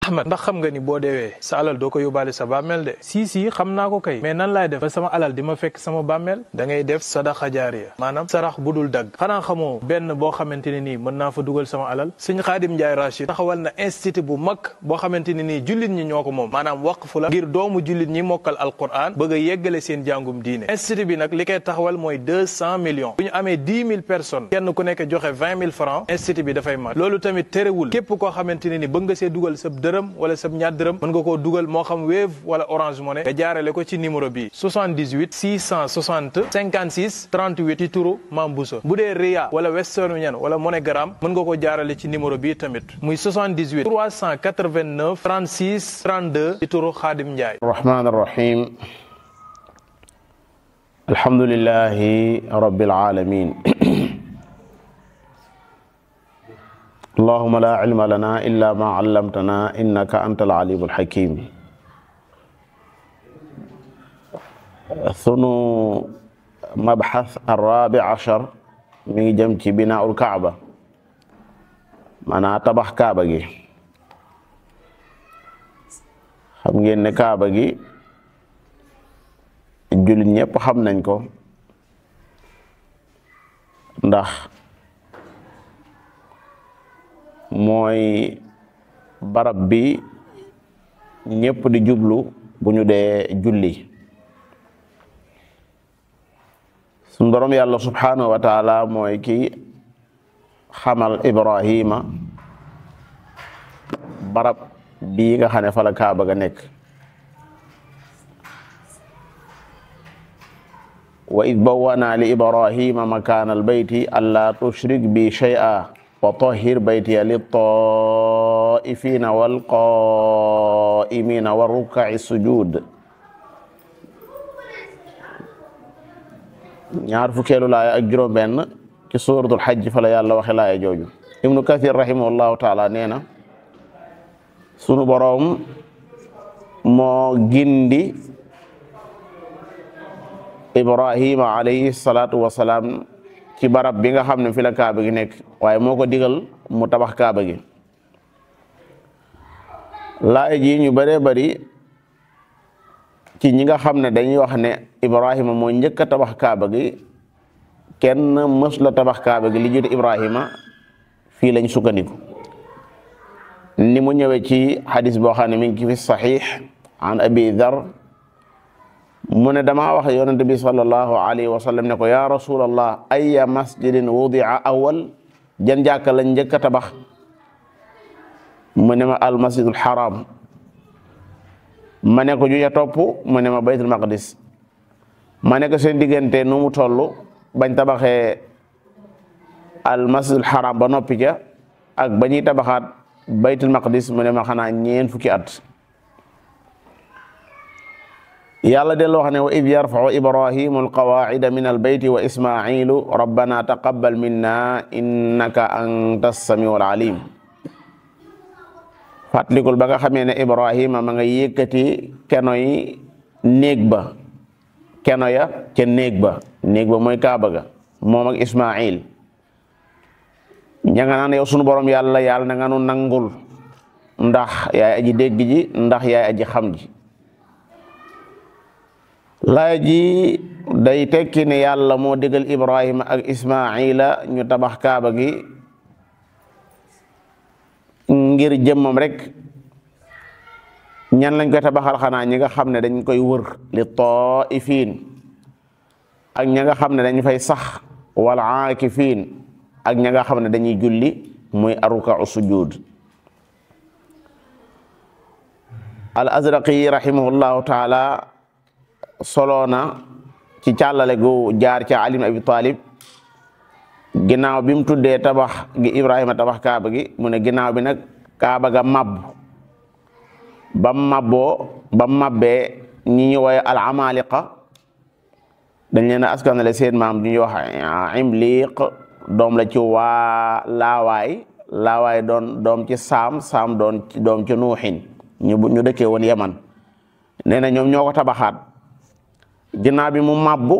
Ahmad ndax xam nga ni boo deewee sa alal doo ko yóbbaale sa bàmmeel de. si xam naa ko kay mais nan laay def ba sama alal di ma fekk sama bàmmeel. da ngay def sadaqa jaariya maanaam sarax bu dul dagg. xanaa xamoo benn boo xamante ne nii mën naa fa dugal sama alal. Sëñ Xaadim Njaay Rachid taxawal na institut bu mag boo xamante ne nii jullit ñi ñoo ko moom maanaam waqfu la ngir doomu jullit ñi mokkal alquran bëgg a yeggale seen jàngum diine. institut bi nag li koy taxawal mooy 200 millions bu ñu amee 10 000 personnes kenn ku nekk joxe 20 000 francs institut bi dafay mat. loolu tamit terewul képp koo xamante ne ni bëgg nga see dugal sab dërëm wala sab ñaar dërëm mën nga koo dugal moo xam Wave wala Orange Money nga jaarale ko ci numéro bi 78 660 56 38 ci turu Mame Bousso. bu dee Ria wala Western Union wala MoneyGram mën nga ko jaarale ci numéro bi tamit muy 78 389 36 32 ci turu Xaadim Njaay. Rahmaan Rahim. Alhamdulillahi Rabbil Alamin. Allahumma la ilma lana illa ma allamtana innaka antal alimul hakim. Sunu mabxas ar-rabi ashar mi ngi jëm ci binaa'ul Kaaba maanaam tabax Kaaba gi. xam ngeen ne Kaaba gi jullit ñëpp xam nañ ko ndax mooy barab bi ñëpp di jublu bu ñu dee julli. suñu borom yàlla subhanahu wa taala mooy ki xamal Ibrahima barab bii nga xam ne fa la Kaaba ga nekk. wa id bawwa'naa li Ibrahima makaana al-bayti allaa tushrik bi shay'an wa tahhir baytiya lit-taa'ifiina wal-qaa'imiina war-rukka'i sujuud. ñaar fukkeelu laaya ak juróom-benn ci suuratul Hajj fa la yàlla waxe laaya jooju. Ibnu Kathir rahimahullahu taala nee na sunu boroom moo gindi Ibrahima alayhi salaatu wa salaam ci barab bi nga xam ne fi la Kaaba gi nekk waaye moo ko digal mu tabax Kaaba gi. laaya ji ñu bëree bëri ci ñi nga xam ne dañuy wax ne Ibrahima moo njëkk a tabax Kaaba gi kenn mës la tabax Kaaba gi li jiitu Ibrahima fii lañ sukkandiku. ni mu ñëwee ci xadis boo xam ne mi ngi fi saxiix an Abi Dar mu ne damaa wax yonente bi sallallahu alayhi wa sallam ne ko ya rasulallah ayya masjidin wudi'a awwal jan jàkka lañ njëkk a tabax mu ne ma al masjidul haram ma ne ko ju ya topp mu ne ma baytul maqdis ma ne ko seen diggante nu mu toll bañ tabaxee al masjidul haram ba noppi ca ak ba ñuy tabaxaat baytul maqdis mu ne ma xanaa ñeen fukki at. yàlla delloo wax ne wa id yarfa'u ibrahimu alqawaacida min albayti wa ismailu rabbana taqabbal minna innaka anta samiu alalim. fàttalikul ba nga xamee ne Ibrahima ma nga yëkkati keno yi néeg ba keno ya ca néeg ba mooy Kaaba ga moom ak Ismail ña nga naan yow sunu borom yàlla na nga nu nangul ndax yaay aji dégg ji ndax yaay aji xam ji. laaya ji day tekki ne yàlla moo digal Ibrahima ak Ismaila ñu tabax Kaaba gi ngir jëmmam rek. ñan lañ koy tabaxal xanaa ñi nga xam ne dañ koy wër li taa'ifiin ak ña nga xam ne dañ fay sax wal aakifiin ak ña nga xam ne dañuy julli muy arrukaa'u sujuud. al Azraqi rahimahullahu taala soloona ci càllale gu jaar ci Ali ibn Abi Talib ginnaaw bi mu tuddee tabax gi Ibrahima tabax Kaaba gi mu ne ginnaaw bi nag Kaaba ga màbb ba mabbee ñi ñu woye al amaliqa dañ leen a askanale seen maam du ñuy wax Imliq doom la ci waa laawaay doom ci saam doom ci nuuxin ñu dëkkee woon Yaman nee na ñoom ñoo ko tabaxaat ginnaaw bi mu mabbu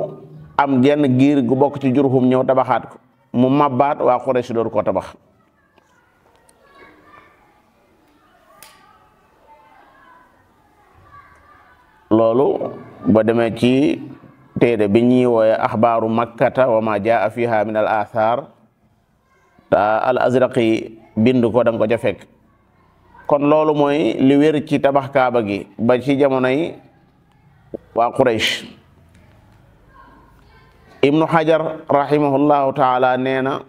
am genn giir gu bokk ci Jurhum ñëw tabaxaat ko mu mabbaat waa Quraysh door koo tabax. loolu ba demee ci téere bi ñuy wooye axbaaru makkata wa ma jaa fiha min al athar ta al azraqi bind ko danga ko ca fekk. kon loolu mooy li wér ci tabax kaaba gi ba ci jamonoy waa Quraysh. ibnu Hajar rahimahullahu taala nee na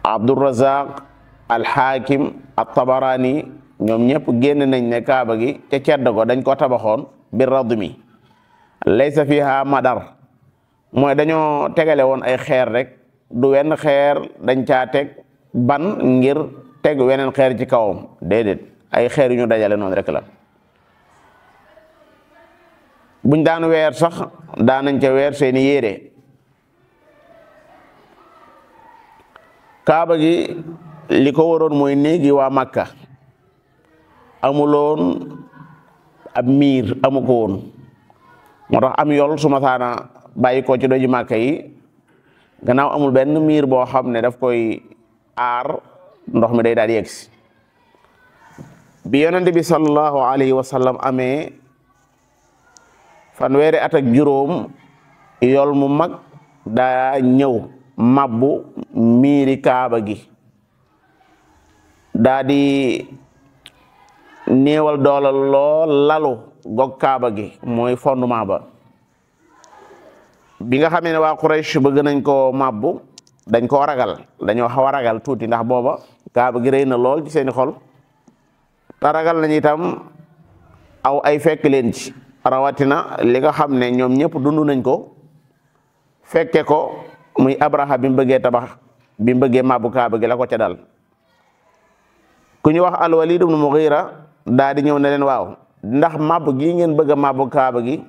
Abdurazaq alxaakim at-Tabarani ñoom ñëpp génn nañ ne kaaba gi ca cedd ko dañ ko tabaxoon bi radmi laysa fiha madar, mooy dañoo tegale woon ay xeer rek, du wenn xeer dañ caa teg ban ngir teg weneen xeer ci kawam, déedéet ay xeer yu ñu dajale noonu rek la. buñ daan weer sax daanañ ca weer seeni yére. kaaba gi li ko waroon mooy néegi waa Makka, amuloon ab miir, amu ko woon. moo tax am yol su ma saana bàyyi ko ci doji Makka yi, gannaaw amul benn miir boo xam ne daf koy aar, ndox mi day daal di yegsi. bi yonente bi sallallahu alayhi wa sallam amee fanweeri at ak juróom, yol mu mag daa ñëw mabbu miiri kaaba gi, daa di néewal doole lool lalu gog kaaba gi, mooy fondement ba. bi nga xamee ne waa Quraysh bëgg nañ ko mabbu, dañ koo ragal, dañoo xaw a ragal tuuti, ndax booba kaaba gi rëy na lool ci seeni xol, te ragal nañ itam aw ay fekk leen ci, rawatina li nga xam ne ñoom ñëpp dund nañ ko fekke ko, muy Abraha bi mu bëggee tabax, bi mu bëggee mabbu kaaba gi la ko ca dal. ku ñu wax al-Walid ibn Mughira daa di ñëw ne leen waaw, ndax mabbu gi ngeen bëgg a mabbu kaaba gi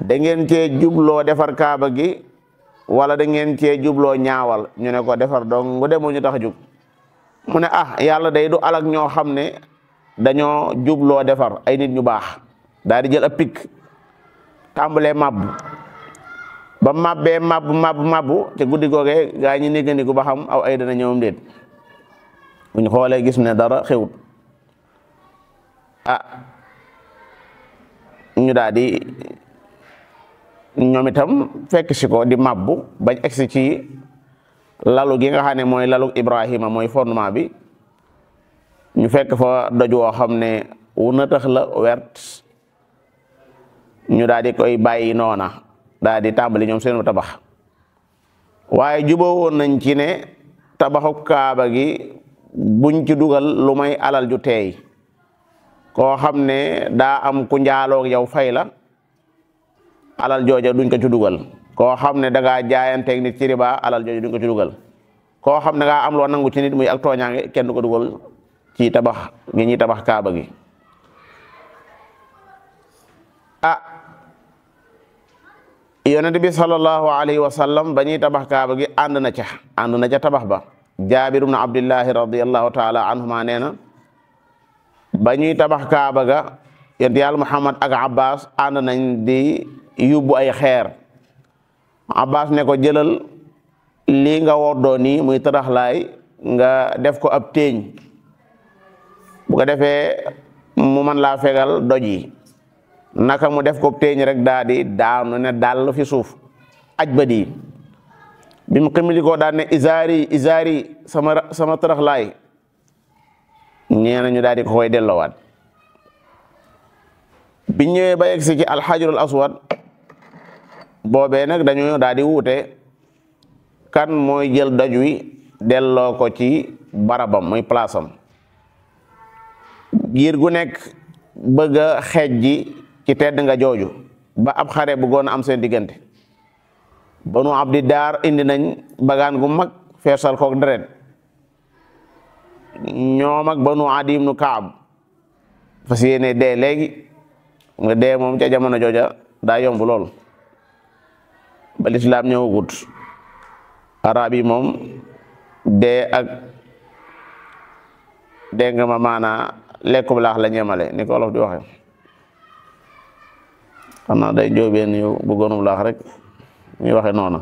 da ngeen cee jubloo defar kaaba gi wala da ngeen cee jubloo ñaawal? ñu ne ko defar dong ngu demoo ñu tax a jug. mu ne yàlla day du alak ñoo xam ne dañoo jubloo defar, ay nit ñu baax. daa di jël ab pik tàmbalee mabbu, ba mabbee mabbu te guddi googee gaa ñi néggandiku ba xam aw ay dana ñëwam déet. bu ñu xoolee gis ne dara xewut, ñu daal di ñoom itam fekk si ko di mabbu bañ egsi ci lalu gi nga xam ne mooy lalu Ibrahima, mooy fondement bi. ñu fekk fa doj woo xam ne wu na tax la wert, ñu daal di koy bàyyi noona, daal di tàmbali ñoom seen tabax. waaye juboo woon nañ ci ne tabaxu kaaba gi buñ ci dugal lu may alal ju teey, koo xam ne daa am ku njaaloog yow fay la, alal jooja duñ ko ci dugal. koo xam ne da ngaa jaayanteeg nit ci riba, alal jooja duñ ko ci dugal. koo xam ne ngaa am loo nangu ci nit muy ak tooñaange, kenn du ko dugal ci tabax gi ñuy tabax kaaba gi. yonent bi sallallahu alayhi wa sallam ba ñuy tabax kaaba gi ànd na ca tabax ba. Jaabir ibn Abdillahi radiyallahu taala anhuma nee na ba ñuy tabax kaaba ga yonent yàlla Muhammad ak Abbas ànd nañ di yóbbu ay xeer. Abbas ne ko jëlal lii nga woddoo nii muy taraxlaay, nga def ko ab téeñ, bu ko defee mu mën laa fegal doj yi. naka mu def ko téeñ rek daa di daanu ne dal fi suuf, aj ba di bi mu ximili ko daan ne isaari sama taraxlaay, ñee nañu daal di ko koy delloowaat. bi ñëwee ba yegsi ci alxajarul aswad, boobee nag dañu daal di wuute kan mooy jël doj wi delloo ko ci barabam, muy place am. giir gu nekk bëgg a xeej ji ci tedd nga jooju, ba ab xare bëggoon am seen diggante. banu abdi daar indi nañ bagaan gu mag feesal kook deret, ñoom ak banu adi ibnu kaab fas yéene dee léegi. nga dee moom ca jamono jooja daa yomb lool, ba lislaam ñëwagut. arab yi moom dee ak dégg nga ma maanaa lekku laax la ñemale, ni ko Wolof di waxe. xanaa day jóobeen yu bëggoonum laax rek ñuy waxe noona.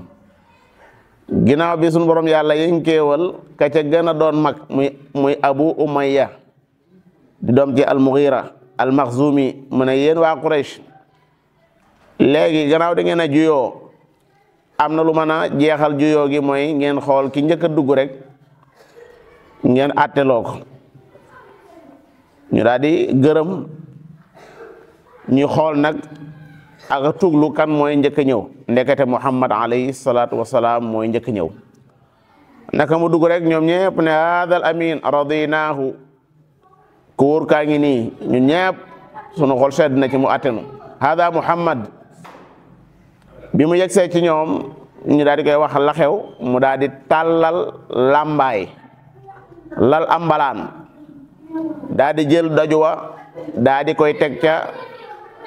ginnaaw bi suñu borom yàlla yënkeewal ka ca gën a doon mag muy Abu Umayya di doom ci al-Mughira al-Makhzumi mu ne yéen waa Quraysh léegi gannaaw da ngeen a juyoo am na lu mën a jeexal juyoo gi mooy ngeen xool ki njëkk a dugg rek ngeen atteloo ko ñu daal di gërëm ñu xool nag ak tuglu kan mooy njëkk a ñëw ndekete Muhammad alayhi salaatu wasalaam mooy njëkk a ñëw naka mu dugg rek ñoom ñëpp ne haadal amin radinaahu ku wóor kaa ngi nii ñun ñëpp sunu xol sedd na ci mu attenu haada Muhammad bi mu yegsee ci ñoom ñu daal di koy wax la xew mu daal di tàllal làmbaay lal ambalaan daal di jël dajuwa daal di koy teg ca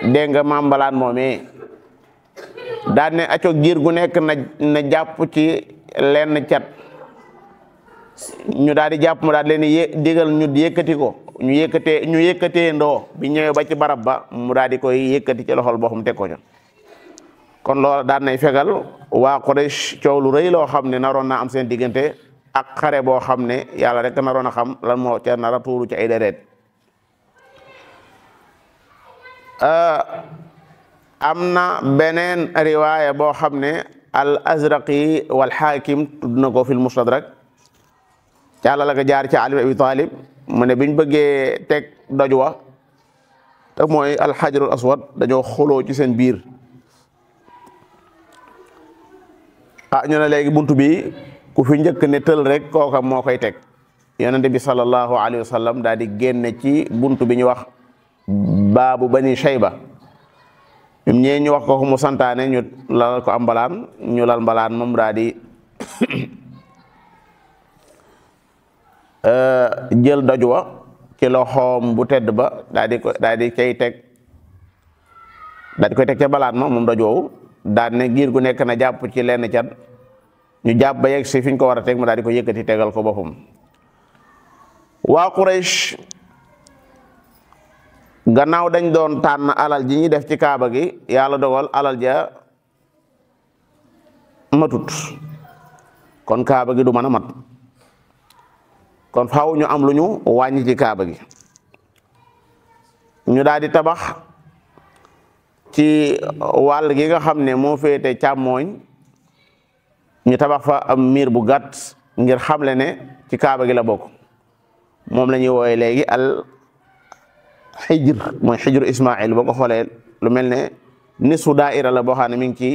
dégg nga mambalaan moomee daal ne acco giir gu nekk na jàpp ci lenn cat ñu daal di jàpp mu daal leen digal ñu yëkkati ko ñu yëkkatee ndoo bi ñëwee ba ci barab ba mu daal di koy yëkkati ci loxol boppam teg ko ca kon loolu daan nay fegal waa Quraysh coow lu rëy loo xam ne naroon naa am seen diggante ak xare boo xam ne yàlla rek naroon a xam lan moo ca nar a tuuru ci ay deret am na beneen riwaaya boo xam ne al azraqi wal xaakim tudd na ko fil mustadrak càlla la ko jaar ci Ali ibn Abi Talib mu ne biñ bëggee teg doj wa te mooy alxajarul aswad dañoo xoloo ci seen biir ñu ne léegi buntu bi ku fi njëkk ne tël rek kooka moo koy teg yonente bi sallallahu alayhi wa sallam daal di génne ci buntu bi ñu wax baabu bani shayba ñum ñee ñu wax ko mu santaane ñu lal ko am mbalaan ñu lal mbalaan moom daal di jël doj wa ci loxoom bu tedd ba daal di cay teg daal di koy teg ca mbalaan moom doj woowu daal ne giir gu nekk na jàpp ci lenn cat ñu jàpp ba yegg si fi ñu ko war a teg mu daal di ko yëkkati tegal ko boppam waa Quraysh gannaaw dañ doon tànn alal ji ñuy def ci kaaba gi yàlla dogal alal ja matut kon kaaba gi du mën a mat kon faaw ñu am lu ñu wàññi ci kaaba gi ñu daal di tabax ci wàll gi nga xam ne moo féete càmmooñ ñu tabax fa am miir bu gàtt ngir xamle ne ci kaaba gi la bokk moom la ñuy wooye léegi al xijr mooy xijru Ismaïl boo ko xoolee lu mel ne nisu daaira la boo xam ne mi ngi ci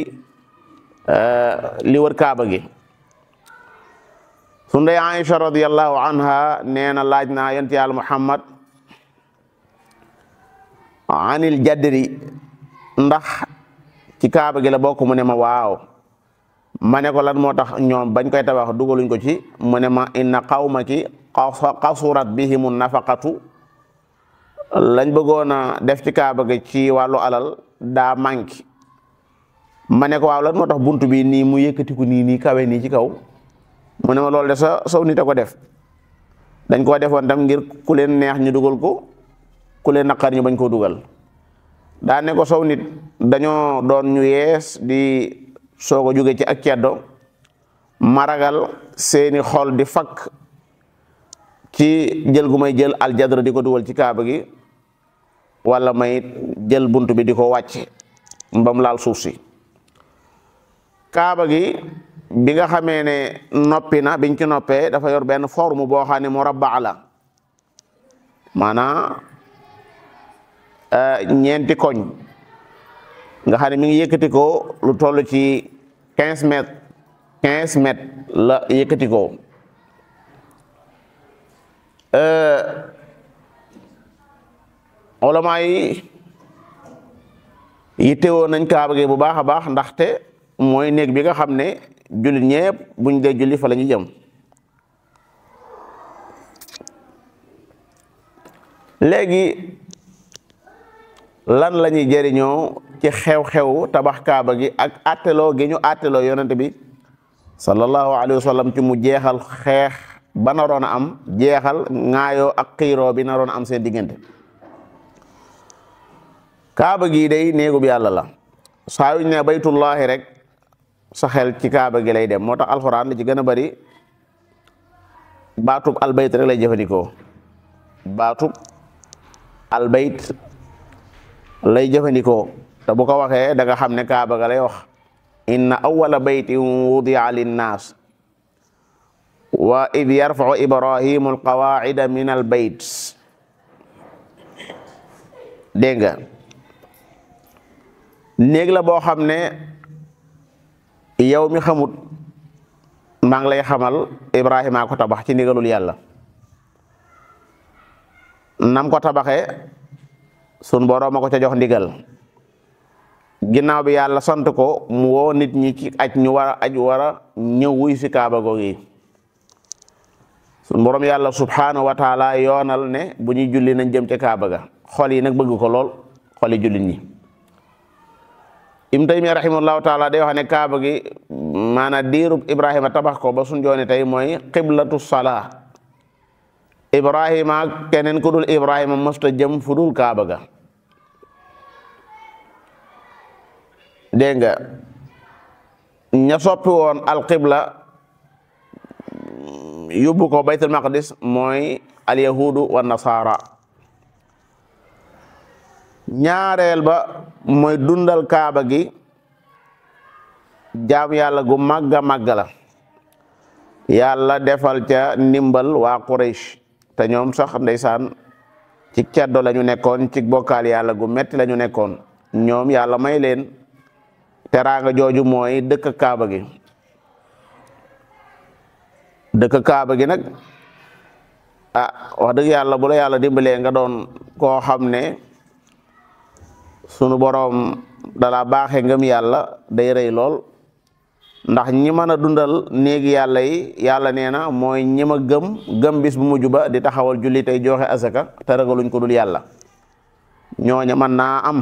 li wër kaaba gi su ndey Aïcha radiyallahu anha nee na laaj naa yonent Yàlla Muhammad anil jadri ndax ci kaaba gi la bokk mu ne ma waaw ma ne ko lan moo tax ñoom bañ koy tabax dugaluñ ko ci mu ne ma inna qawmaki qasurat bihimu nafaqatu lañ bëggoon a def ci kaaba gi ci wàllu alal daa manqué ma ne ko waaw lan moo tax buntu bi nii mu yëkkatiku nii kawe nii ci kaw mu ne ma loolu de saw nit a ko def dañ koo defoon tam ngir ku leen neex ñu dugal ko ku leen naqar ñu bañ koo dugal daa ne ko sow nit dañoo doon ñu yees di soog a jóge ci ak ceddo maragal seeni xol di fakk ci jël gu may jël aljadra di ko dugal ci kaaba gi wala may jël bunt bi di ko wàcc mbam laal suuf si kaaba gi bi nga xamee ne noppi na biñ ci noppee dafa yor benn forme boo xam ne murabba la maanaam ñeenti koñ nga xam ne mi ngi yëkkati ko lu toll ci 15 mètres la yëkkati ko ulama yi yittewoo nañ kaaba gi bu baax a baax ndaxte mooy néeg bi nga xam ne jullit ñëpp buñ dee julli fa la ñu jëm léegi lan la ñuy jëriñoo ci xew-xew tabax kaaba gi ak atteloo gi ñu atteloo yonent bi sallallahu alayhi wa sallam ci mu jeexal xeex ba naroon a am jeexal ŋaayoo ak xiiroo bi naroon a am seen diggante kaaba gi day néegub yàlla la saa yuñ ne baytullahi rek sa xel ci kaaba gi lay dem moo tax alxuraan li ci gën a bari baatub albayt rek lay jëfandikoo baatub albayt lay jëfandikoo te bu ko waxee da nga xam ne kaaba ga lay wax inna awwala baytin wudi'a linnaas wa id yarfa'u ibrahimu alqawaacida min albayt dégg nga néeg la boo xam ne yow mi xamut maa ngi lay xamal Ibrahima ko tabax ci ndigalul yàlla nam ko tabaxee sun boroom a ko ca jox ndigal ginnaaw bi yàlla sant ko mu woo nit ñi ci aj ñu war a ñëw wuy si kaaba googi sun boroom yàlla subhanahu wa taala yoonal ne bu ñuy julli nañ jëm ca kaaba ga xol yi nag bëgg ko lool xoli jullit ñi Ibn Taymiyya rahimahullahu taala day wax ne kaaba gi maanaam diirub Ibrahima tabax ko ba suñ jooni tey mooy qiblatu salaa Ibrahima keneen ku dul Ibrahima mësta jëm fu dul kaaba ga dégg nga ña soppi woon alqibla yóbbu ko baytul maqdis mooy alyahudu wa nasara ñaareel ba mooy dundal kaaba gi jaam yàlla gu màgga màgga la yàlla defal ca ndimbal waa Quraysh te ñoom sax ndeysaan ci ceddo la ñu nekkoon ci bokkaal yàlla gu metti la ñu nekkoon ñoom yàlla may leen teraanga jooju mooy dëkk kaaba gi nag wax dëgg yàlla bu la yàlla dimbalee nga doon koo xam ne sunu boroom dala baaxe ngëm yàlla day rëy lool ndax ñi mën a dundal néegi yàlla yi yàlla nee na mooy ñi ma gëm bis bu mujj ba di taxawal julli tey joxe asaka te ragaluñ ko dul yàlla ñooña mën naa am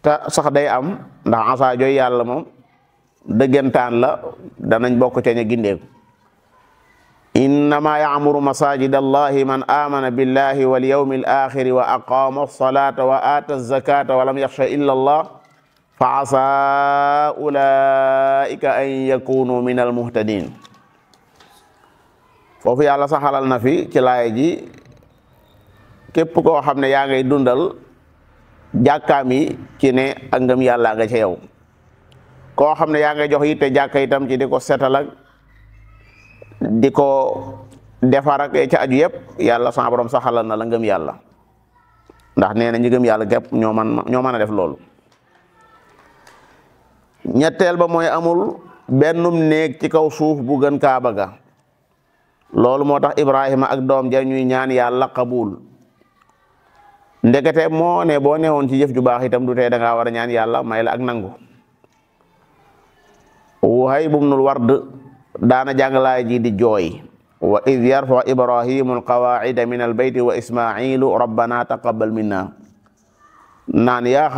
te sax day am ndax asa jooy yàlla moom dëggantaan la danañ bokk ca ña gindeeku innama ya'muru masajid allahi man amana billahi wal yawmil akhiri wa aqama as-salata wa ata az-zakata wa lam yakhsha illa allah fa asa ulaika an yakunu min al-muhtadin foofu yàlla saxalal na fi ci laay ji képp koo xam ne yaa ngay dundal jàkkaam yi ci ne ak ngëm yàlla nga ca yow koo xam ne yaa ngay jox yitte jàkka itam ci di ko setal ak di ko defar ak ca aju yëpp yàlla sa borom saxalal na la ngëm yàlla ndax nee na ñi gëm yàlla gépp ñoo mën a def loolu ñetteel ba mooy amul bennum néeg ci kaw suuf bu gën kaaba ga loolu moo tax Ibrahima ak doom ja ñuy ñaan yàlla qabul ndekete moo ne boo newoon ci jëf ju baax itam du tee da ngaa war a ñaan yàlla may la ak nangu Wuhayb ibnul Ward daana jàngalaay ji di jooy wa id yarfa ibrahimu alqawaacida min albayti wa ismailu rabbana taqabbal minna naan yaa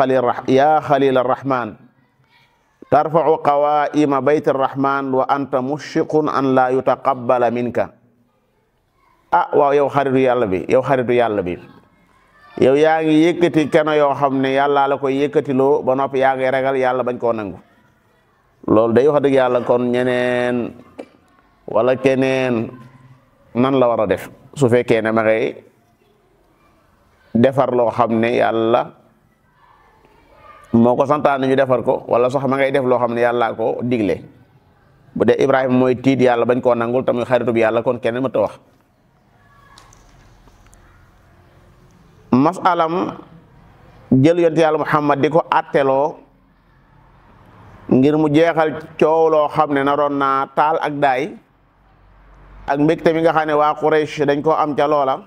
xalil arrahman tarfacu qawaima bayt arrahman wa anta mushfiqun an la yutaqabbala minka waaw yow xaritu yàlla bi yow yaa ngi yëkkati keno yoo xam ne yàlla la koy yëkkatiloo ba noppi yaa ngi ragal yàlla bañ koo nangu loolu day wax dëgg yàlla kon ñeneen wala keneen nan la war a def su fekkee ne ma ngay defar loo xam ne yàlla moo ko santaane ñu defar ko wala sax ma ngay def loo xam ne yàlla ko digle bu dee Ibrahima mooy tiit yàlla bañ koo nangul tamit xaritu bi yàlla kon keneen ma ta wax masalam jël yonent yàlla Muhammad di ko atteloo ngir mu jeexal coow loo xam ne naroon naa taal ak daay ak mbégte mi nga xam ne waa Quraysh dañ koo am ca loola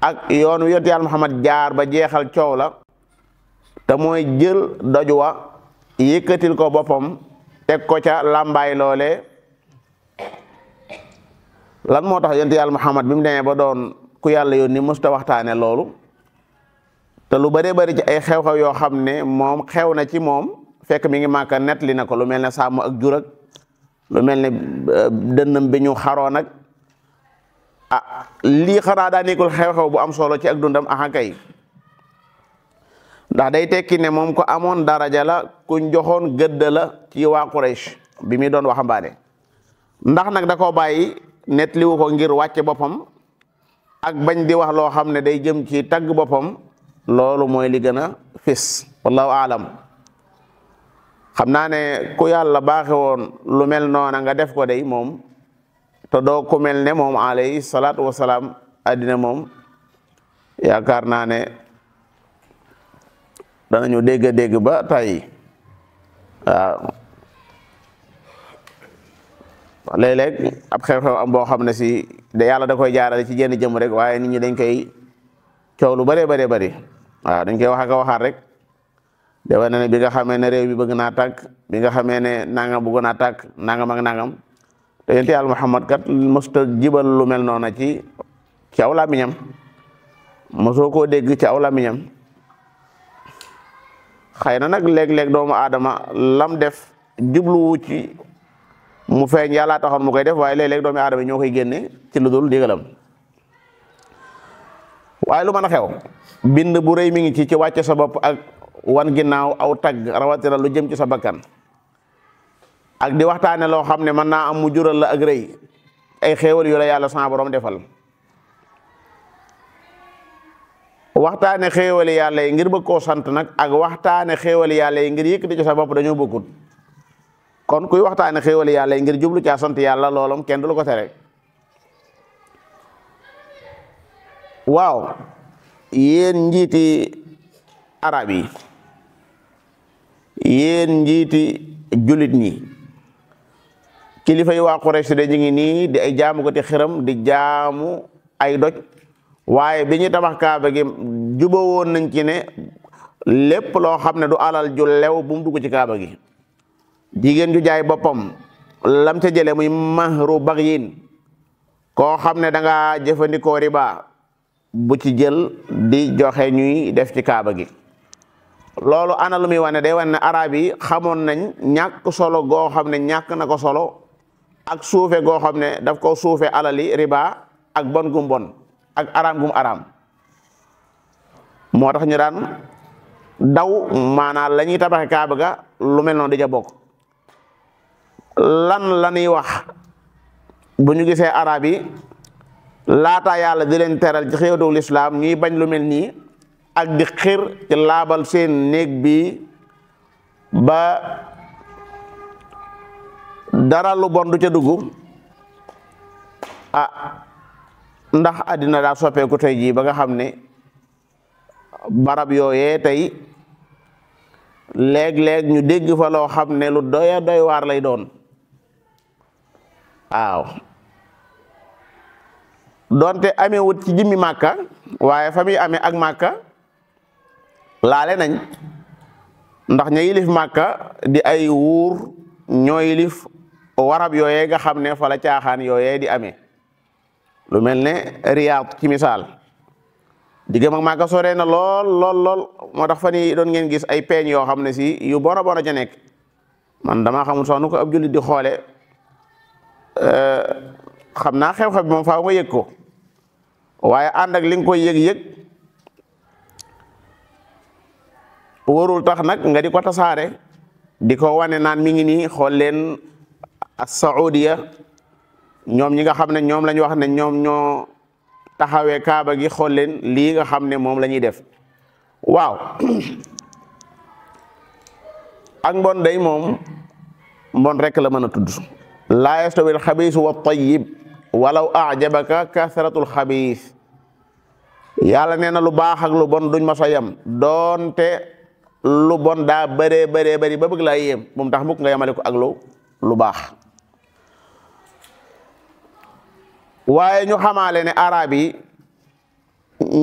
ak yoon wi yonent yàlla Muhammad jaar ba jeexal coow la te mooy jël doj wa yëkkatil ko boppam teg ko ca làmbaay loole lan moo tax yonent yàlla Muhammad bi mu demee ba doon ku yàlla yónni mësta waxtaane loolu te lu bëree bëri ci ay xew-xew yoo xam ne moom xew na ci moom fekk mi ngi Màkka nettali na ko lu mel ne sàmm ak jur ak lu mel ne dënnam bi ñu xaroon ak lii xanaa daa nekkul xew-xew bu am solo ci ak dundam kay ndax day tekki ne moom ko amoon daraja la kuñ joxoon gëdd la ci waa Quraysh bi muy doon waxambaane ndax nag da koo bàyyi nettaliwu ko ngir wàcce boppam ak bañ di wax loo xam ne day jëm ci tagg boppam loolu mooy li gën a fis wallahu aalam. xam naa ne ku yàlla baaxe woon lu mel noona nga def ko day moom te doo ku mel ne moom alayhi salaatu wasalaam addina moom yaakaar naa ne danañu dégg ba tey waaw léeg-léeg ab xew-xew am boo xam ne si de yàlla da koy jaarale ci jenn jëm rek waaye nit ñi dañ koy coow lu bëree bëri waaw dañ koy wax ak a waxaat rek de wane ne bi nga xamee ne réew bi bëgg naa tàkk bi nga xamee ne nangam bëgg naa tàkk nangam ak nangam te yonent Yàlla Muhammad kat mosta jibal lu mel noona ci aw làmmiñam mosoo koo dégg ci aw làmmiñam xëy na nag léeg-léeg doomu aadama lam def jubluwu ci mu feeñ yàlla taxoon mu koy def waaye léeg-léeg doomu aadama ñoo koy génne ci lu dul digalam waaye lu mën a xew bind bu rëy mi ngi ci wàcce sa bopp ak wan ginnaaw aw tagg rawatina lu jëm ci sa bakkan ak di waxtaane loo xam ne mën naa am mu jural la ak rëy ay xéewal yu la yàlla sa borom defal waxtaane xéewali yàlla yi ngir bëgg koo sant nag ak waxtaane xéewali yàlla yi ngir yëkkati ci sa bopp dañoo bokkut kon kuy waxtaane xéewali yàlla yi ngir jublu caa sant yàlla loolom kenn du la ko tere waaw yéen njiiti arab yi yéen njiiti julit ñi kilifa yi waa Quraysh de ñu ngi nii di ay jaamu ko ti xiram di jaamu ay doj waaye bi ñu tabax kaaba gi jubawoon nañ ci ne lépp loo xam ne du alal ju lew bu mu dugg ci kaaba gi jigéen ju jaay boppam lam ca jële muy mahru bagyin koo xam ne da nga jëfandikoo riba bu ci jël di joxe ñuy def ci kaaba gi loolu ana lu muy wane day wane ne arab yi xamoon nañ ñàkk solo goo xam ne ñàkk na ko solo ak suufe goo xam ne daf ko suufe alali riba ak bon gum bon ak araam gum araam moo tax ñu daan daw maanaam la ñuy tabaxe kaaba ga lu mel noonu di ja bokk lan la ñuy wax bu ñu gisee arab yi laata yàlla di leen teral ci xéewatu lislaam ñuy bañ lu mel nii ak di xir ci laabal seen néeg bi ba dara lu bon du ca dugg ndax àddina daa soppeeku tey jii ba nga xam ne barab yooyee tey léeg-léeg ñu dégg fa loo xam ne lu doy waar lay doon waaw doonte amee wut ci jëmmi màkka waaye fa muy amee ak màkka laale nañ ndax ña yilif màkka di ay wuur ñoo yilif warab yooyee nga xam ne fa la caaxaan yooyee di amee lu mel ne Riyad ci misaal diggam ak màkka sore na lool moo tax fa ni doon ngeen gis ay peeñ yoo xam ne si yu bona ca nekk man dama xamul sax nu ko ab jullit di xoole xam naa xew-xew bi moom faaw nga yëg ko waaye ànd ak li nga koy yëg warul tax nag nga di ko tasaare di ko wane naan mi ngi nii xool leen as-Saudiya ñoom ñi nga xam ne ñoom la ñu wax ne ñoom ñoo taxawee kaaba gi xool leen lii nga xam ne moom la ñuy def waaw ak mbon day moom mbon rek la mën a tudd laa yastawi al-xabiis wa at-tayyib walaw a'jabaka kasratul xabiis yàlla nee na lu baax ak lu bon duñ ma sa yem doonte lu bon daa bëree ba bëgg laa yéem moom tax mukk nga yemale ko ak lu baax waaye ñu xamaale ne arab yi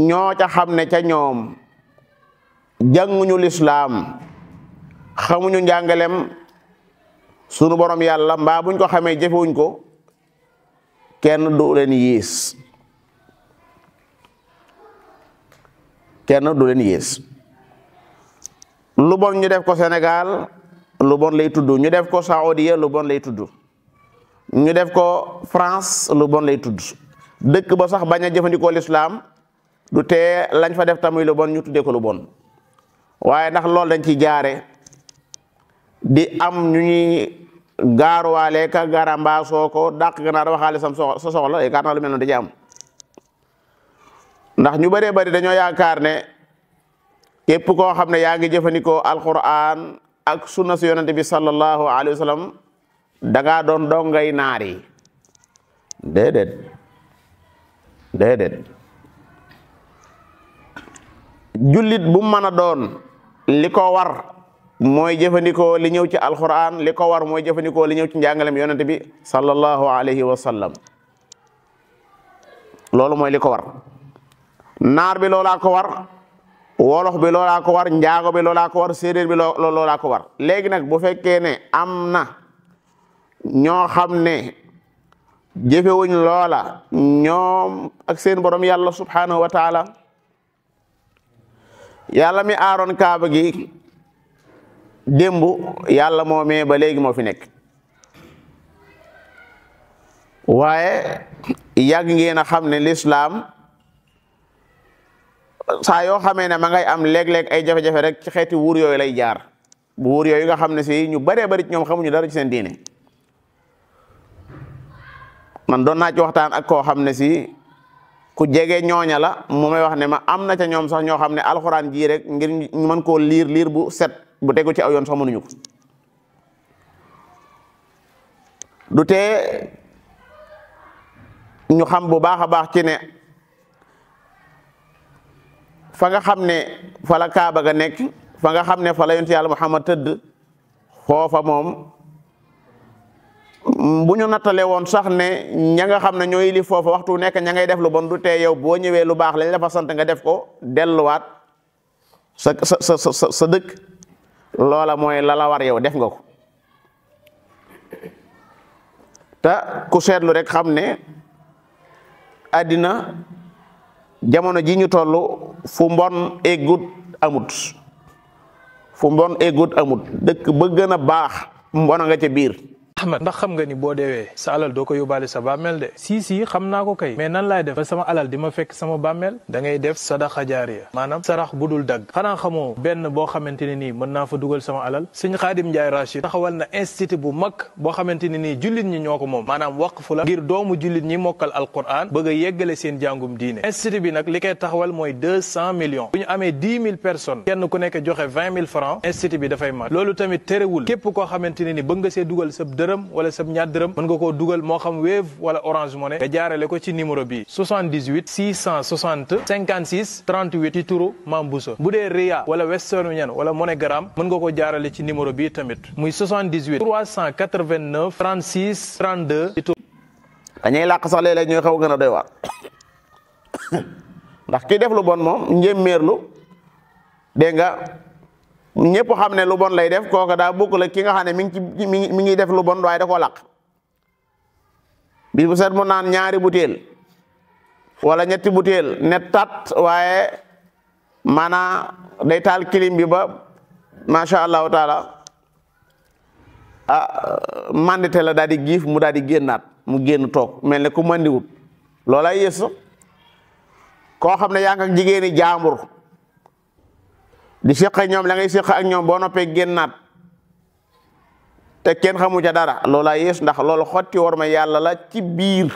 ñoo ca xam ne ca ñoom jànguñu lislaam xamuñu njàngalem sunu borom yàlla mbaa buñ ko xamee jëfewuñ ko kenn du leen yées lu bon ñu def ko Sénégal lu bon lay tudd ñu def ko Saoudia lu bon lay tudd ñu def ko France lu bon lay tudd dëkk ba sax bañ a jëfandikoo lislaam du tee lañ fa def tamuy lu bon ñu tuddee ko lu bon waaye ndax loolu dañ ci jaare di am ñu ñuy gaaruwaale ka garambaasoo ko dàq ganaar waxaale sam sa soxla yaakaar naa lu mel noonu da ci am ndax ñu bëree bëri dañoo yaakaar ne képp koo xam ne yaa ngi jëfandikoo alquran ak sunna si yonente bi sallallahu alayhi wa sallam dangaa doon dongay naar yi déedéet jullit bu mën a doon li ko war mooy jëfandikoo li ñëw ci alquran li ko war mooy jëfandikoo li ñëw ci njàngalem yonente bi sallallahu alayhi wa sallam loolu mooy li ko war. naar bi loolaa ko war, wolof bi loolaa ko war, njaago bi loolaa ko war, séeréer bi loolaa ko war. léegi nag bu fekkee ne am na ñoo xam ne jëfewuñ loola ñoom ak seen borom yàlla subhanahu wa taala, yàlla mi aaroon kaaba gi démb yàlla moomee ba léegi moo fi nekk. waaye yàgg ngeen a xam ne lislaam saa yoo xamee ne ma ngay am léeg-léeg ay jafe-jafe rek ci xeeti wuur yooyu lay jaar. bu wuur yooyu nga xam ne si ñu baree bari ñoom xamuñu dara ci seen diine. man doon naa ci waxtaan ak koo xam ne si ku jege ñooña la mu may wax ne ma am na ca ñoom sax ñoo xam ne alxuraan ji rek ngir ñu mën koo liir bu set bu tegu ci aw yoon sax mënuñu ko. du tee ñu xam bu baax a baax ci ne fa nga xam ne fa la kaaba ga nekk, fa nga xam ne fa la yonent yàlla Muhammad tëdd, foofa moom bu ñu nattale woon sax ne ña nga xam ne ñooy li foofa waxtu nekk ña ngay def lu bon, du tee yow boo ñëwee lu baax lañ la fa sant nga def ko delluwaat sa dëkk. loola mooy la war yow def nga ko. te ku seetlu rek xam ne àddina jamono ji ñu toll fu mbon eggut amut, dëkk ba gën a baax mbona nga ca biir. Ahmad, ndax xam nga ni boo deewee sa alal doo ko yóbbaale sa bàmmeel de. si xam naa ko kay, mais nan laay def ba sama alal di ma fekk sama bàmmeel? da ngay def sadaxa jaariya, maanaam sarax bu dul dagg. xanaa xamoo benn boo xamante ne nii mën naa fa dugal sama alal? Sëñ Xaadim Njaay Rachid taxawal na institut bu mag boo xamante ne nii jullit ñi ñoo ko moom, maanaam waqfu la ngir doomu jullit ñi mokkal alquran bëgg a yeggale seen jàngum diine. institut bi nag li koy taxawal mooy 200 millions. bu ñu amee 10 000 personnes, kenn ku nekk joxe 20 000 francs, institut bi dafay mat. loolu tamit terewul képp koo xamante ne ni bëgg nga see dugal sa dërëm wala sa ñaar dërëm, mën nga koo dugal moo xam Wave wala Orange Money, nga jaarale ko ci numéro bi 78 660 56 38 ci turu Mame Bousso. bu dee Ria wala Western Union wala MoneyGram, mën nga ko jaarale ci numéro bi tamit muy 78 389 36 32 ci turu. dañuy làq sax léeg-léeg ñooy xaw gën a doy waar ndax ki def lu bon moom njéeméerlu dégg nga ñëpp xam ne lu bon lay def, kooka daa bokk la ki nga xam ne mi ngi def lu bon waaye da koo làq. bis bu set mu naan ñaari butéel wala ñetti butéel ne tat, waaye maanaa day taal kilim bi ba macha allahu taala mandite la daal di giif mu daal di génnaat, mu génn toog mel ne ku mandiwut. loolay yées koo xam ne yaa ngi ak jigéeni jaambur di séq ak ñoom la ngay séq ak ñoom boo noppee génnaat te kenn xamu ca dara, loola yées, ndax loolu xotti war ma yàlla la ci biir.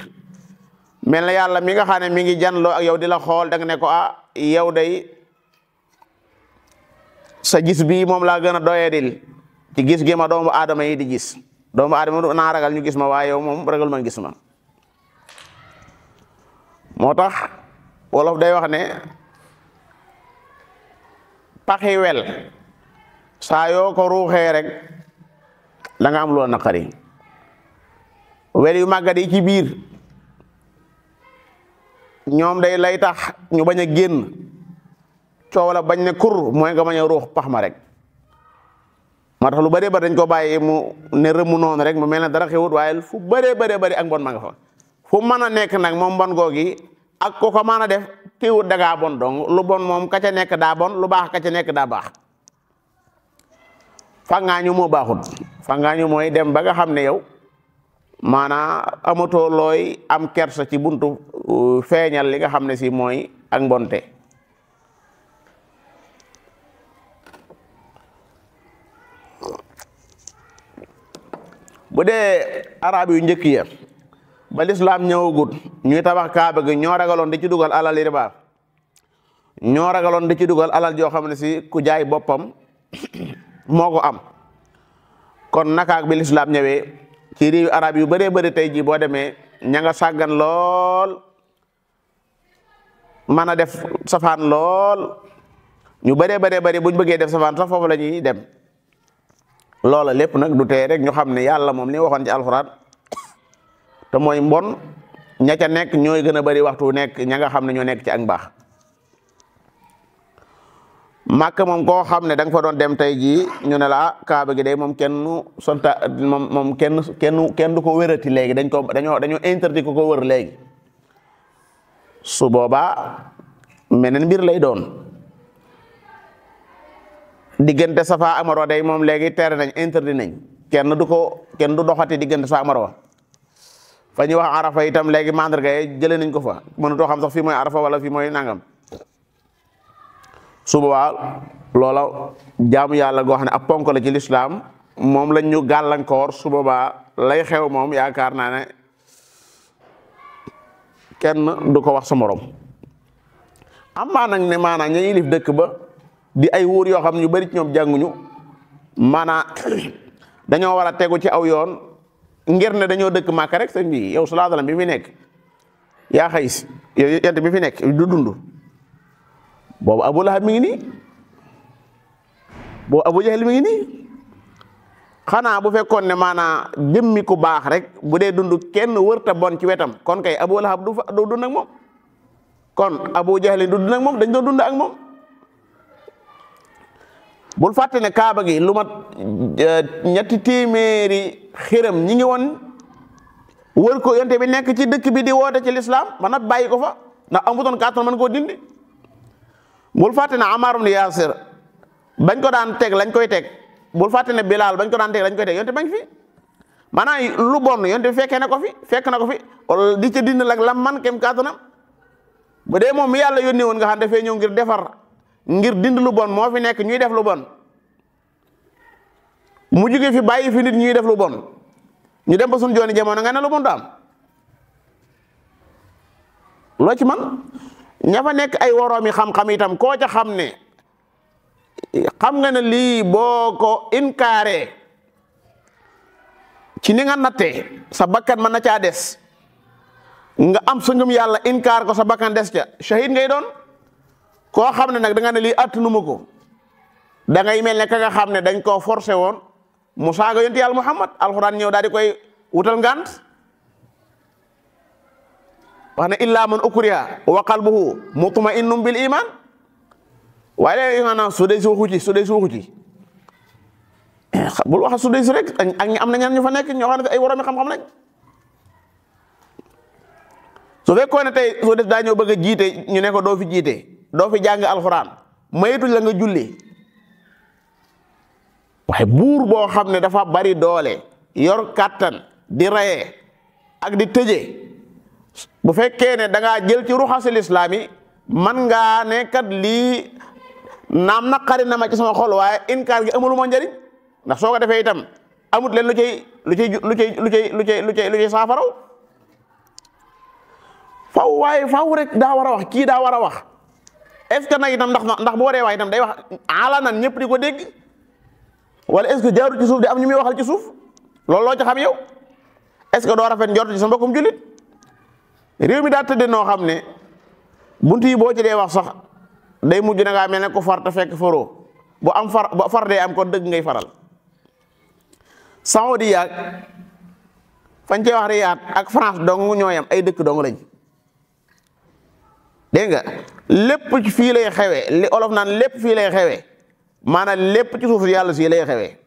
mel na yàlla mi nga xam ne mi ngi janloo ak yow di la xool, da nga ne ko yow day sa gis bii moom laa gën a doyadil ci gis gi ma doomu aadama yi di gis. doomu aadama naa ragal ñu gis ma, waaye yow moom ragal ma gis ma. moo tax wolof day wax ne paxi wel saa yoo ko ruuxee rek da nga am loo naqari. wel yu màggat yi ci biir ñoom day lay tax ñu bañ a génn, coow la bañ ne kur mooy nga bañ a ruux pax ma rek. moo tax lu bëree bëri dañ ko bàyyi mu ne rëmu noonu rek mu mel ne dara xewut, waaye fu bëree bëri ak mbon ma nga fa. fu mën a nekk nag moom mbon googi ak ku ko mën a def teewut dangaa bon dong. lu bon moom ka ca nekk daa bon, lu baax ka ca nekk daa baax. fangaañu moo baaxut. fangaañu mooy dem ba nga xam ne yow maanaa amatoo looy am kersa ci buntu feeñal li nga xam ne si mooy ak mbonte. bu dee arab yu njëkk ya ba lislaam ñëwagut ñuy tabax kaaba gi, ñoo ragaloon di ci dugal alal riba. ñoo ragaloon di ci dugal alal joo xam ne si ku jaay boppam moo ko am. kon nakaak bi lislaam ñëwee ci réewi arab yu bëree bëri tey jii boo demee ña nga sàggan lool mën a def safaan lool ñu bëree bëri buñ bëggee def safaan sax foofu la ñuy dem. loola lépp nag du tee rek ñu xam ne yàlla moom li waxoon ci alxuraan te mooy mbon ña ca nekk ñooy gën a bëri waxtu nekk ña nga xam ne ñoo nekk ci ak mbaax. Màkka moom koo xam ne da nga fa doon dem tey jii ñu ne la kaaba gi day moom kenn du ko wérati léegi dañoo interdit ko wër léegi su boobaa meneen mbir lay doon. diggante Safa ak Marwa day moom léegi tere nañ interdit nañ kenn du doxati diggante Safa ak Marwa. fa ñuy wax Arafa itam léegi mandarga yi jëlee nañ ko fa mënutoo xam sax fii mooy Arafa wala fii mooy nangam. su boobaa loola jaamu yàlla goo xam ne ab ponk la ci lislaam moom lañ ñu gàllankoor su boobaa lay xew moom yaakaar naa ne kenn du ko wax sa morom. amaa nag ne maanaam ña yilif dëkk ba di ay wóor yoo xam ñu bari ci ñoom jànguñu maanaam dañoo war a tegu ci aw yoon ngir ne dañoo dëkk Màkka rek sëñ bi yow sallallahu alayhi wasallam bi fi nekk yaa xayis yow yent bi fi nekk du dund. boobu Abu Lahab mi ngi nii boobu Abu Jahl mi ngi nii xanaa bu fekkoon ne maanaa jëmmi ku baax rek bu dee dund kenn wërta bon ci wetam kon kay Abu Lahab du dund ak moom kon Abu Jahl du dund ak moom dañ doon dund ak moom. bul fàtte ne kaaba gi lu mat 200 xiram ñi ngi woon wër ko yonte bi nekk ci dëkk bi di woote ci lislaam man a bàyyi ko fa ndax amutoon kàttan mën koo dindi. bul fàtte ne Amar ibn Yasir bañ ko daan teg lañ koy teg bul fàtte ne Bilal bañ ko daan teg lañ koy teg yonte bañ fi maanaam lu bon yonte fekk na ko fi wala di ca dind lag lam man kem kàttanam bu dee moom mi yàlla yónnee woon nga xam dafay ñëw ngir defar ngir dind lu bon moo fi nekk ñuy def lu bon mu jóge fi bàyyi fi nit ñuy def lu bon ñu dem ba suñu jooni jamono nga ne lu bon du am loo ci man ña fa nekk ay woroomi xam-xam itam koo ca xam ne xam nga ne lii boo ko inkaaree ci ni nga nattee sa bakkan mën na caa des nga am sa ngëm yàlla inkaar ko sa bakkan des ca shahid ngay doon. koo xam ne nag da nga ne lii attanuma ko da ngay mel ne ka nga xam ne dañ koo forcé woon mu saaga yonent yàlla Muhammad alxuraan ñëw daal di koy wutal ngant wax ne illa man ukriha wa qalbuhu mutma'innun bil iman waaye léegi maanaam su dee si waxu ci bul wax su dee si rek ak ñi am na ñan ñu fa nekk ñoo xam ne ay woromi xam-xam lañ su fekkoon ne tey soo des daa ñëw bëgg a jiite ñu ne ko doo fi jiite doo fi jàng alxuraan mayituñ la nga julli waaye buur boo xam ne dafa bari doole yor kàttan di rayee ak di tëje bu fekkee ne da ngaa jël ci ruxasil islaam yi man ngaa ne kat lii naam naqari na ma ci sama xol waaye inkaar gi amulu ma njëriñ ndax soo ko defee itam amut leen lu cay saafaraw faw rek daa war a wax kii daa war a wax est-ce que nag itam ndax bu waree wax itam day wax alanan ñëpp di ko dégg wala est-ce que jaaru ci suuf di am ñu muy waxal ci suuf loolu loo ci xam yow est-ce que doo rafet njort ci sa mbokkum jullit réew mi daa tëddee noo xam ne buntu yi boo ci dee wax sax day mujj na ngaa mel ne ko far te fekk faroo bu am far dee am kon dëgg ngay faral Saudi yaag fañ cee wax Riyad ak France dong ñooyam ay dëkk dong lañ dégg nga lépp ci fii lay xewee li olof naan lépp fii lay xewee maanaam lépp ci suuf yàlla si lay xewee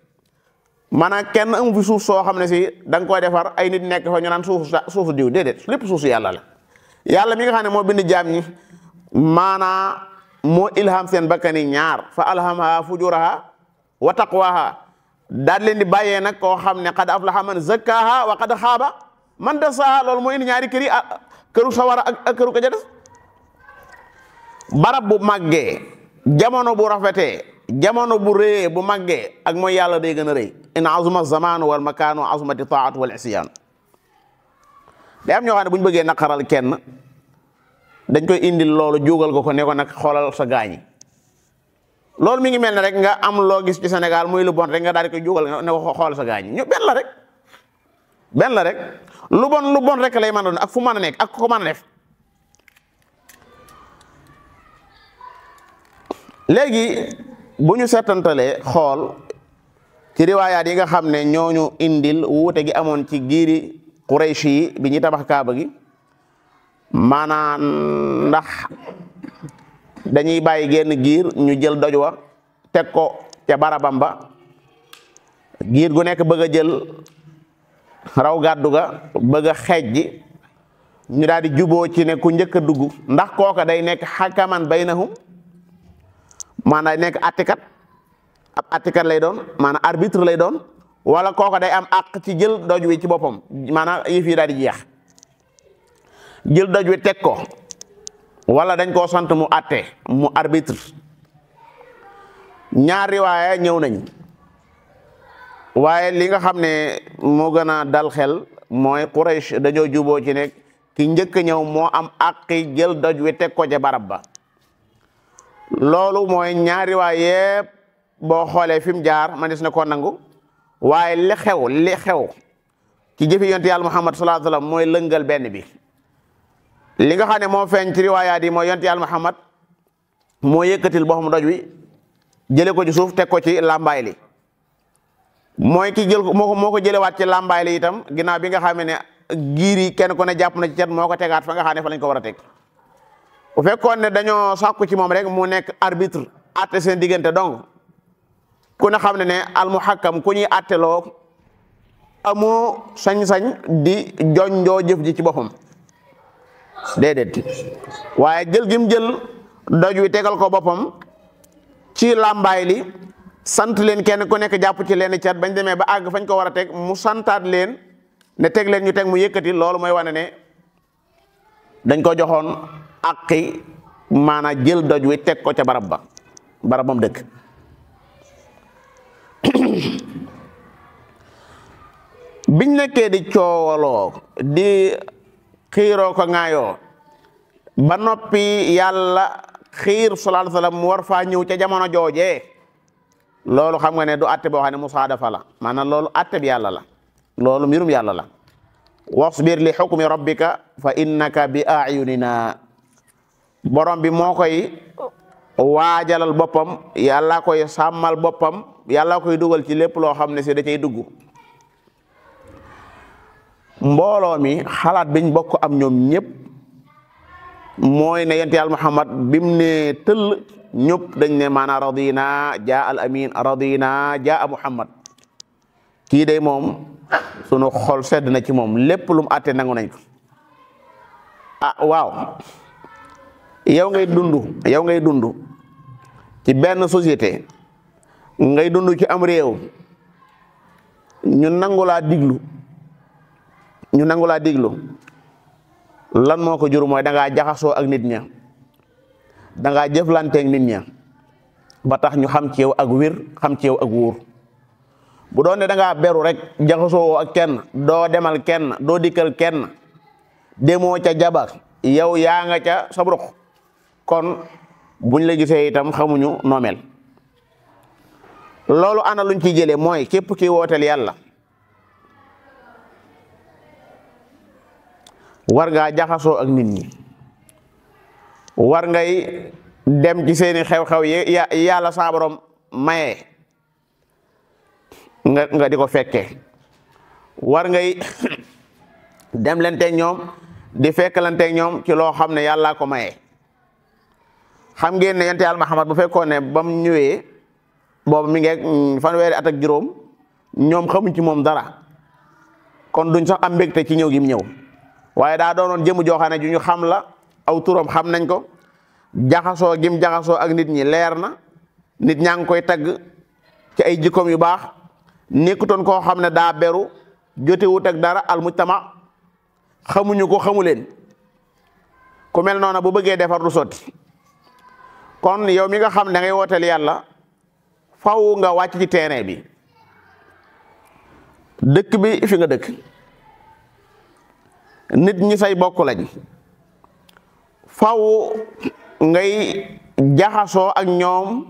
maanaam kenn amu fi suuf soo xam ne si da nga koy defar ay nit nekk fa ñu naan suufu diw déedéet lépp suuf si yàlla la yàlla mi nga xam ne moo bind jaam ñi maanaam moo ilham seen bakkani ñaar fa alhamaha fujuraha wa taqwaha daal leen di bàyyee nag koo xam ne qad aflaha man zakkaha wa qad xaaba man dasaha loolu moo indi ñaari kër yi këru sawara ak këru ka ja des barab bu màggee jamono bu rafetee jamono bu rëyee bu màggee ak mooy yàlla day gën a rëy in azuma zamanu wal makaanu azumati taatu wal isyaan day am ñoo xam ne bu ñu bëggee naqaral kenn dañ koy indil loolu juugal ko ne ko nag xoolal sa gaañi loolu mi ngi mel ne rek nga am loo gis ci Sénégal muy lu bon rek nga daal di koy juugal ne ko xoolal sa gaañi ñu benn la rek lu bon rek lay mën a doon ak fu mën a nekk ak ku ko mën a def. léegi bu ñu seetantalee xool ci riwaayaat yi nga xam ne ñooñu indil wuute gi amoon ci giiri Quraysh yi bi ñuy tabax kaaba gi maanaam ndax dañuy bàyyi genn giir ñu jël doj wa teg ko ca barabam ba giir gu nekk bëgg a jël raw gàddu ga bëgg a xeej ji ñu daal di juboo ci ne ku njëkk a dugg ndax kooka day nekk xakaman baynahum maanaam nekk attikat ab attikat lay doon maanaam arbitre lay doon wala kooka day am àq ci jël doj wi ci boppam maanaam yëf yi daal di jeex jël doj wi teg ko wala dañ koo sant mu atte mu arbitre ñaar riwaaya ñëw nañ waaye li nga xam ne moo gën a dal xel mooy Quraysh dañoo juboo ci ne ki njëkk ñëw moo am àqi jël doj wi teg ko ca barab ba loolu mooy ñaari waay yépp boo xoolee fi mu jaar man des na koo nangu waaye li xew ci jëfi yonent yàlla Muhammad sallallahu alayhi wasallam mooy lëngal benn bi li nga xam ne moo feeñ ci riwaayaat yi mooy yonent yàlla Muhammad moo yëkkatil boppam doj wi jële ko ci suuf teg ko ci làmbaay li mooy ki jël moo ko jëlewaat ci làmbaay li itam ginnaaw bi nga xam ne giir yi kenn ku ne jàpp na ci cet moo ko tegaat fa nga xam ne fa lañ ko war a teg bu fekkoon ne dañoo sàkku ci moom rek mu nekk arbitre atte seen diggante donc ku ne xam ne almuhakkam ku ñuy atteloo amoo sañ-sañ di jonjoo jëf ji ci boppam déedéet waaye jël gim jël doj wi tegal ko boppam ci làmbaay li sant leen kenn ku nekk jàpp ci leen cat bañ demee ba àgg fañ ko war a teg mu santaat leen ne teg leen ñu teg mu yëkkati loolu mooy wane ne dañ ko joxoon àqi maanaam jël doj wi teg ko ca barabam dëkk biñ nekkee di coowaloo di xiiroo ko ŋaayoo ba noppi yàlla xiir sallallahu alayhi wasallam mu war faa ñëw ca jamono joojee loolu xam nga ne du atte boo xam ne musaadafa la maanaam loolu atte bi yàlla la loolu mbirum yàlla la wasbir li hukmi rabbika fa innaka bi a'yunina borom bi moo koy waajalal boppam yàlla koy sàmmal boppam yàlla koy dugal ci lépp loo xam ne si da cay dugg mbooloo mi xalaat biñ bokk am ñoom ñëpp mooy ne yonent Yàlla Muhammad bim ne tëll ñëpp dañ ne maanaam radina jaa al amin radina jaa Muhammad kii day moom sunu xol sedd na ci moom lépp lu mu àtte nangu nañ ko waaw yow ngay dund ci benn société ngay dund ci am réew ñu nangu laa diglu lan moo ko jur mooy dangaa jaxasoo ak nit ña dangaa jëflanteeg nit ña ba tax ñu xam ci yow ak wér xam ci yow ak wóor bu doon ne dangaa beru rek jaxasoo ak kenn doo demal kenn doo dikkal kenn demoo ca jabar yow yaa nga ca sabruq kon buñ la gisee itam xamuñu noomel loolu ana luñ ciy jëlee mooy képp ki wooteel yàlla war ngaa jaxasoo ak nit ñi war ngay dem ci seeni xew-xew yi yàlla sa borom maye nga di ko fekke war ngay dem lenteeg ñoom di fekkalanteeg ñoom ci loo xam ne yàlla ko maye xam ngeen ne yonent Yàlla Muhammad bu fekkoon ne bam ñëwee boobu mi ngi fanweeri at ak juróom ñoom xamuñ ci moom dara kon duñ sax am mbégte ci ñëw gi mu ñëw waaye daa doonoon jëmu joo xam ne ju ñu xam la aw turam xam nañ ko jaxasoo gim jaxasoo ak nit ñi leer na nit ñaa ngi koy tagg ci ay jikkoom yu baax nekkutoon koo xam ne daa beru jotewut ak dara al mujtama xamuñu ko xamu leen ku mel noona bu bëggee defar du sotti kon yow mi nga xam ne da ngay wooteel yàlla faw nga wàcc ci terrain bi dëkk bi fi nga dëkk nit ñi say bokk lañ faw ngay jaxasoo ak ñoom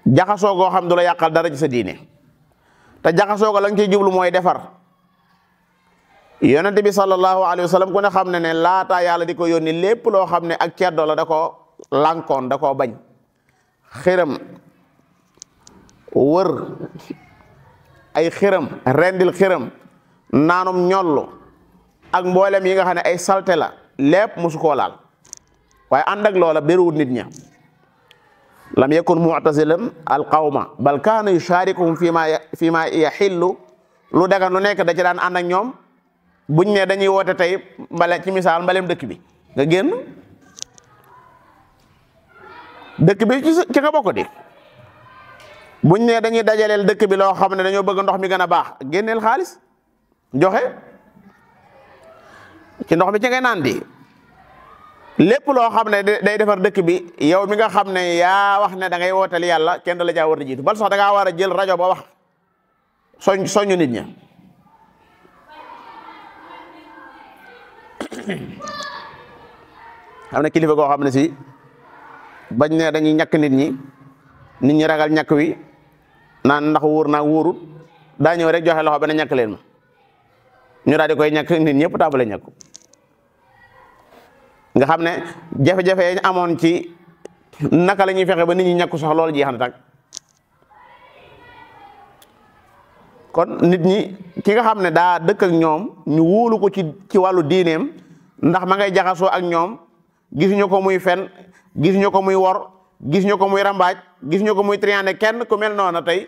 jaxasoo goo xam du la yàqal dara ci sa diine te jaxasoo ko la nga ciy jublu mooy defar. yonent bi sallallahu alayhi wa sallam ku ne xam ne laataa yàlla di ko yónni lépp loo xam ne ak ceddo la da ko lànkoon da koo bañ. xiram wër ay xiram rendil xiram naanum ñollu ak mboolem yi nga xam ne ay salte la lépp musu koo laal waaye ànd ak loola bëriwul nit ña. lam yakun mu'tazilan al qawma bal kaana yusharikuhum fi ma yaxillu lu dagan lu nekk da ci daan ànd ak ñoom. buñ ne dañuy woote tey mbale ci misaal mbalem dëkk bi nga génn dëkk bi ci nga bokk di buñ ne dañuy dajaleel dëkk bi loo xam ne dañoo bëgg ndox mi gën a baax génneel xaalis joxe ci ndox mi ci ngay naan di lépp loo xam ne day defar dëkk bi yow mi nga xam ne yaa wax ne da ngay wooteel yàlla kenn da la caa war a jiitu bal sax da ngaa war a jël rajo ba wax soññu nit ña. xam ne kilifa goo xam ne si bañ ne dañuy ñàkk nit ñi ragal ñàkk wi naan ndax wóor naa wóorut daa ñëw rek joxe loxo ba ne ñàkk leen ma ñu daal di koy ñàkk nit ñëpp tàmbale ñàkk nga xam ne jafe-jafe yi ñu amoon ci naka la ñuy fexe ba nit ñi ñàkku sax loolu jeex na tag kon nit ñi ki nga xam ne daa dëkk ak ñoom ñu wóolu ko ci wàllu diineem ndax ma ngay jaxasoo ak ñoom gisuñu ko muy fen gisuñu ko muy wor gisuñu ko muy rambaaj gisuñu ko muy triande kenn ku mel noona tey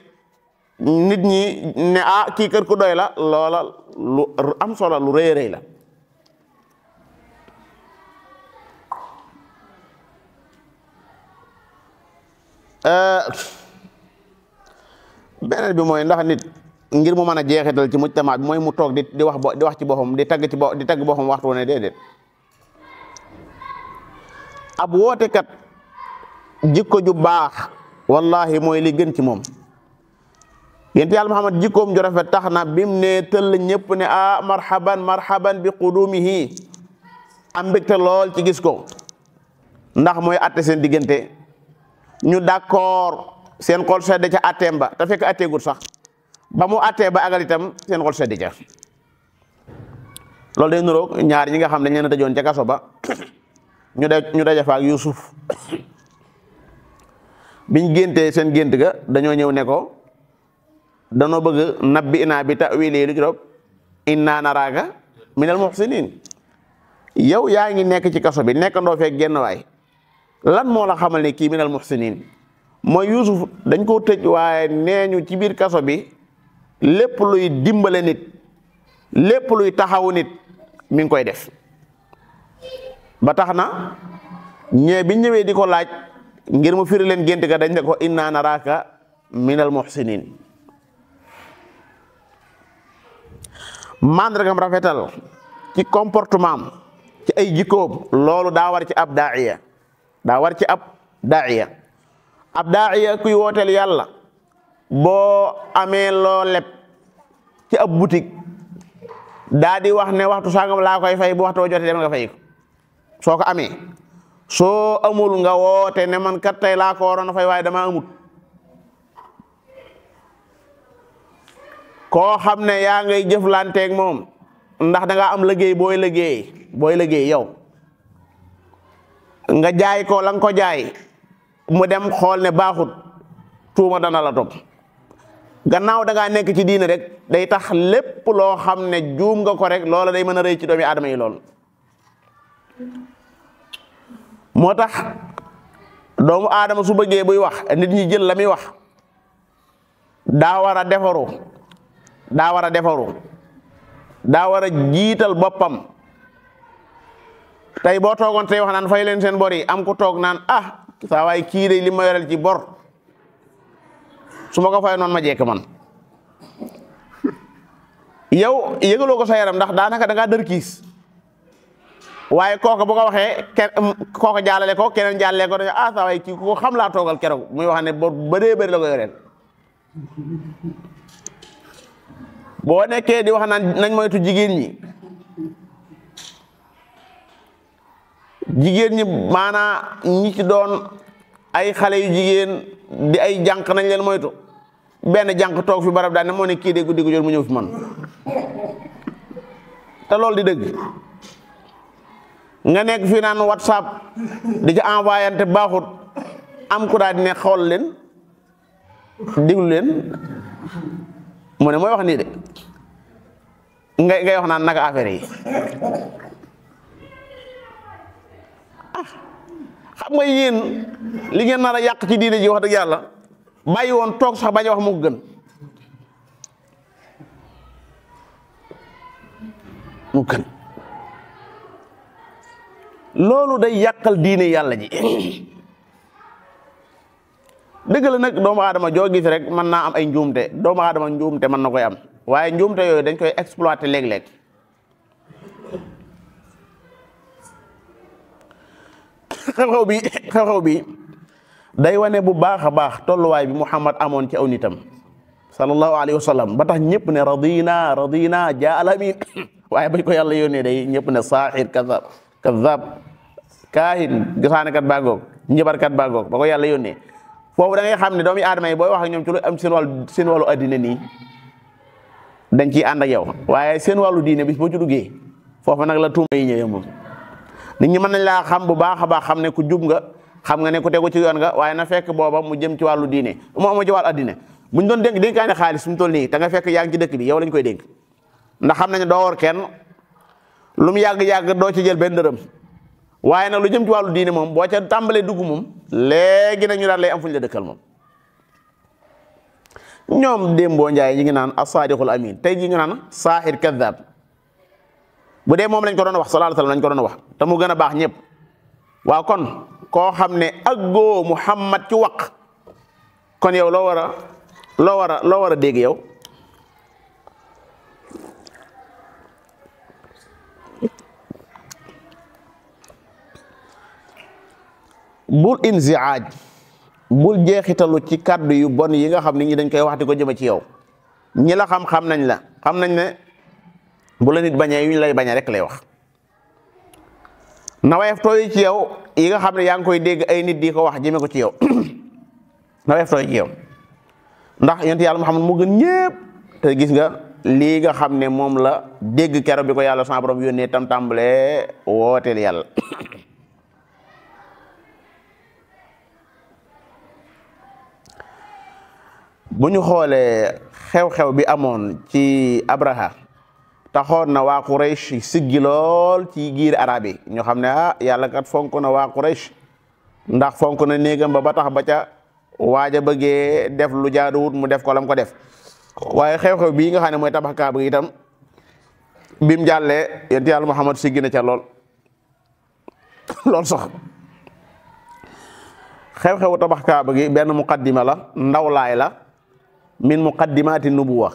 nit ñi ne kii kër ku doy la loola lu am solo lu rëy rëy la. beneen bi mooy ndax nit ngir mu mën a jeexital ci mujtama bi mooy mu toog di wax ci boppam di tagg boppam waxtu ne déedéet ab wootekat jikko ju baax wallahi mooy li gën ci moom. yonent Yàlla Muhammad jikkoom ju rafet tax na bim ne tëll ñëpp ne marhaban bi qudumihi am mbégte lool ci gis ko ndax mooy atte seen diggante ñu d'accord seen xol sedd ca atteem ba te fekk atteegut sax ba mu attee ba agal itam seen xol sedd ca loolu day nuroog ñaar ñi nga xam ne dañ leen a tëjoon ca kaso ba ñu daje fa ak Yuusuf biñ géntee seen gént ga dañoo ñëw ne ko danoo bëgg nabbi inaa bi ta'wili lu juróom inna naraaka minal muhsinin yow yaa ngi nekk ci kaso bi nekk ndoo fekk genn waay lan moo la xamal ne kii minal muhsinin mooy Yuusuf dañ koo tëj waaye nee ñu ci biir kaso bi lépp luy dimbale nit lépp luy taxawu nit mi ngi koy def ba tax na ñee bi ñëwee di ko laaj ngir mu firi leen gént ga dañ ne ko inna naraaka minal muhsinin mandargam rafetal ci comportement am ci ay jikkoom loolu daa war ci ab daa'iya kuy wooteel yàlla boo amee loo leb ci ab boutique daa di wax ne waxtu sangam laa koy fay bu waxtoo jotee dem nga fay ko soo ko amee soo amul nga woote ne man kat tey laa ko waroon a fay waaye dama amut koo xam ne yaa ngay jëflanteeg moom ndax da nga am liggéey booy liggéey yow nga jaay ko la nga ko jaay mu dem xool ne baaxut tuuma dana la topp gannaaw da ngaa nekk ci diine rek day tax lépp loo xam ne juum nga ko rek loola day mën a rëy ci doomi aadama yi lool moo tax doomu aadama su bëggee buy wax nit ñi jël la muy wax daa war a defaru daa war a jiital boppam tey boo toogoon tey wax naan fay leen seen bor yi am ku toog naan saa waay kii de li ma yoreel ci bor su ma ko fay noonu ma jekk man yow yëgaloo ko sa yaram ndax daanaka da ngaa dër kiis waaye kooka bu ko waxee kooka jàllale ko keneen jàllale ko dañu saa waay kii ko xam laa toogal keroog muy wax ne bor bëree bëri la ko yoreel boo nekkee di wax naan nañ moytu jigéen ñi jigéen ñi maanaa ñi ci doon ay xale yu jigéen di ay jànq nañ leen moytu. benn jànq toog fi barab daal ne moo ne kii de guddi gu jot mu ñëw fi man te loolu di dëgg nga nekk fii naan WhatsApp di ci envoyante baaxut am ku daal di ne xool leen diglu leen mu ne mooy wax nii de ngay wax naan naka affaire yi xam nga yéen li ngeen nar a yàq ci diine ji wax dëgg yàlla bàyyi woon toog sax bañ a wax mu gën loolu day yàqal diine yàlla ji dëgg la nag doomu aadama joo gis rek mën naa am ay njuumte doomu aadama njuumte mën na koy am waaye njuumte yooyu dañ koy exploiter léeg-léeg xew-xew bi day wane bu baax a baax tolluwaay bi Muhammad amoon ci aw nitam sallallahu alayhi wa sallam ba tax ñëpp ne radina jaa alamin waaye bañ ko yàlla yónnee day ñëpp ne saaxir kazab kaahin gisaanekat baagoog njibarkat baagoog ba ko yàlla yónnee foofu da ngay xam ne doomi aadama yi booy wax ak ñoom ci lu am seen wàllu addina nii dañ ciy ànd ak yow waaye seen wàllu diine bis boo ci duggee foofu nag la tuuma yi ñëwee moom nit ñi mën nañ laa xam bu baax a baax xam ne ku jub nga xam nga ne ku tegu ci yoon nga waaye na fekk booba mu jëm ci wàllu diine mu ci wàllu addina buñ doon dénkaane xaalis mu toll nii te nga fekk yaa ngi ci dëkk bi yow lañ koy dénk ndax xam nañ doo war kenn lu mu yàgg-yàgg doo ci jël benn dërëm waaye nag lu jëm ci wàllu diine moom boo ca tàmbalee dugg moom léegi nag ñu daal lay am fu ñu la dëkkal moom ñoom démboo njaay ñi ngi naan as-sadiqul amin tey ji ngi naan saaxir kadab bu dee moom lañ ko doon wax sallallahu alayhi wasallam lañ ko doon wax te mu gën a baax ñëpp waaw kon koo xam ne aggoo Muhammad ci waq kon yow loo war a dégg yow bul inziaaj bul jeexitalu ci kàddu yu bon yi nga xam ne ñi dañ koy wax di ko jëme ci yow ñi la xam nañ la xam nañ ne bu la nit bañee yu ñu lay bañee rek lay wax na wayef tooy ci yow yi nga xam ne yaa ngi koy dégg ay nit di ko wax jëme ko ci yow na wayef tooy ci yow ndax yonent yàlla Muhammad mu gën ñépp te gis nga lii nga xam ne moom la dégg keroog bi ko yàlla sama borom yónnee tam tàmbalee wooteel yàlla bu ñu xoolee xew-xew bi amoon ci Abraha taxoon na waa Quraysh siggi lool ci giir arab yi ñoo xam ne yàlla kat fonk na waa Quraysh ndax fonk na néegam ba tax ba ca waaja bëggee def lu jaaduwut mu def ko lam ko def waaye xew-xew bii nga xam ne mooy tabax kaaba gi itam bim jàllee yonent yàlla Muhammad siggi na ca lool sax xew-xewu tabax kaaba gi benn muqaddima la ndawlaay la min muqaddimati nubuwa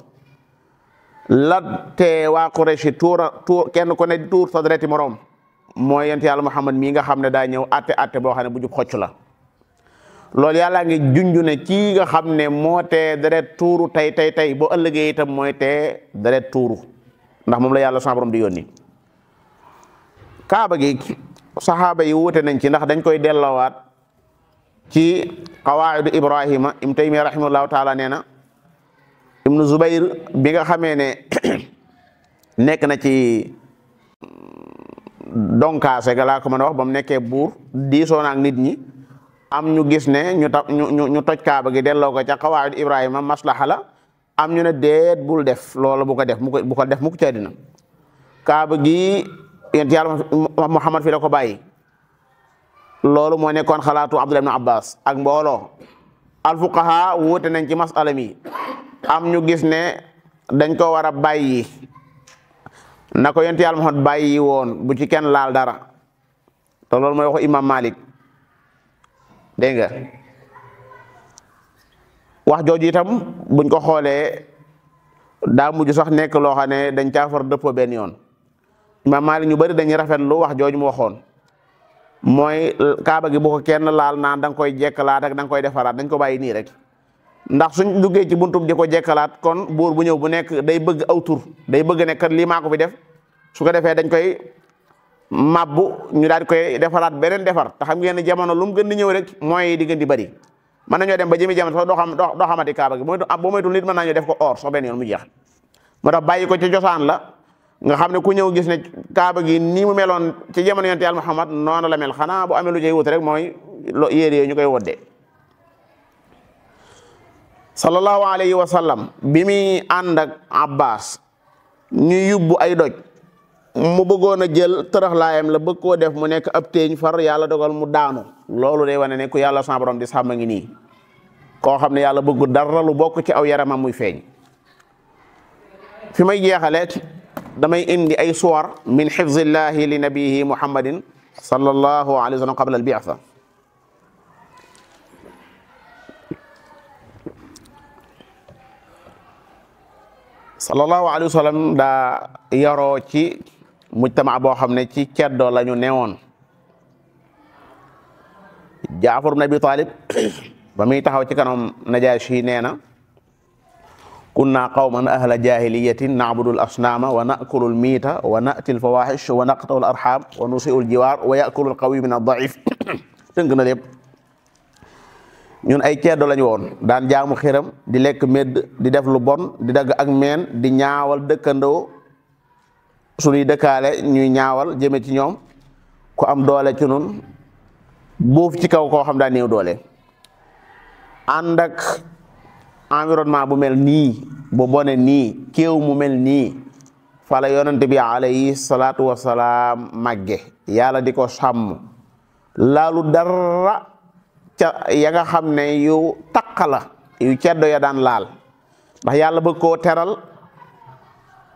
la te waa Quraysh tuur kenn ko ne di tuur sa dereti morom mooy yonent yàlla Muhammad mii nga xam ne daa ñëw atte boo xam ne bu jub xocc la loolu yàlla ngi junju ne kii nga xam ne moo tee deret tuuru tey boo ëllëgee itam mooy tee deret tuuru ndax moom la yàlla sa borom di yónni kaaba gi saxaaba yi wuute nañ ci ndax dañ koy delloowaat ci qawaa'idu Ibrahima Ibn Taymiyya rahimahullahu taala nee na Ibnu Zubayr bi nga xamee ne nekk na ci donkaase ga laa ko mën a wax ba mu nekkee buur diisoo na ak nit ñi am ñu gis ne ñu toj kaaba gi delloo ko ca qawaa'idu Ibrahima maslaha la am ñu ne déet bul def loolu bu ko def mu ko ci àddina kaaba gi yonent yàlla Muhammad fi la ko bàyyi loolu moo nekkoon xalaatu Abdullah ibn Abbas ak mbooloo alfuqaha wuute nañ ci masala mi am ñu gis ne dañ ko war a bàyyi na ko yonent yàlla Muhammad bàyyi woon bu ci kenn laal dara te loolu mooy waxu imam Malik dégg nga wax jooju itam buñ ko xoolee daa mujj sax nekk loo xam ne dañ caa far dëppoo benn yoon imam Malik ñu bari dañuy rafetlu wax jooju mu waxoon mooy kaaba gi bu ko kenn laal naan da nga koy jekkalaat ak da nga koy defaraat dañ ko bàyyi nii rek ndax suñ duggee ci buntub di ko jekkalaat kon buur bu ñëw bu nekk day bëgg aw tur day bëgg ne kat lii maa ko fi def su ko defee dañ koy mabbu ñu daal di koy defaraat beneen defar te xam ngeen ne jamono lu mu gën di ñëw rek mooy di gën di bari mën nañoo dem ba jëmi jamono sax doo xamati kaaba gi boo moytul nit mën nañoo def ko or sax benn yoon mu jeex moo tax bàyyi ko ci cosaan la nga xam ne ku ñëw gis ne kaaba gi nii mu meloon ci jamono yonent Yàlla Muhammad noonu la mel xanaa bu amee lu cay wut rek mooy yére yooyu ñu koy woddee sallallahu alayhi wa sallam bi muy ànd ak Abbas ñu yubbu ay doj mu bëggoon a jël tëraxlaayam la bëgg koo def mu nekk ab teeñ far yàlla dogal mu daanu loolu day wane ne ku yàlla sa borom di sàmm ngi nii koo xam ne yàlla bëggu dara lu bokk ci aw yaramam muy feeñ fi may jeexale damay indi ay suwar min xifzillahi li nabiyihi muhammadin sallallahu alayhi wa sallam qabla al bi'sa sallallahu alayhi wa sallam daa yaroo ci mujtama boo xam ne ci ceddoo la ñu newoon Jaafar ibn Abi Talib ba muy taxaw ci kanam Najaashi nee na kunna qawman ahla jahiliyatin na'budu al-asnama wa na'kulu al-miita wa na'ti al-fawahish wa naqta'u al-arham wa nusi'u al-jiwar wa ya'kulu al-qawiyyu min ad-da'if tënk na lépp ñun ay ceddo lañu woon daan jaamu xiram di lekk medd di def lu bon di dagg ak meen di ñaawal dëkkandoo suñuy dëkkaale ñuy ñaawal jëme ci ñoom ku am doole ci nun buuf ci kaw koo xam daa néew doole ànd ak environnement bu mel nii bu bone nii kéew mu mel nii fala yonent bi alayhi salaatu wasalaam màgge yàlla di ko sàmm laalu dara ca ya nga xam ne yu taq la yu ceddo ya daan laal ndax yàlla bëgg koo teral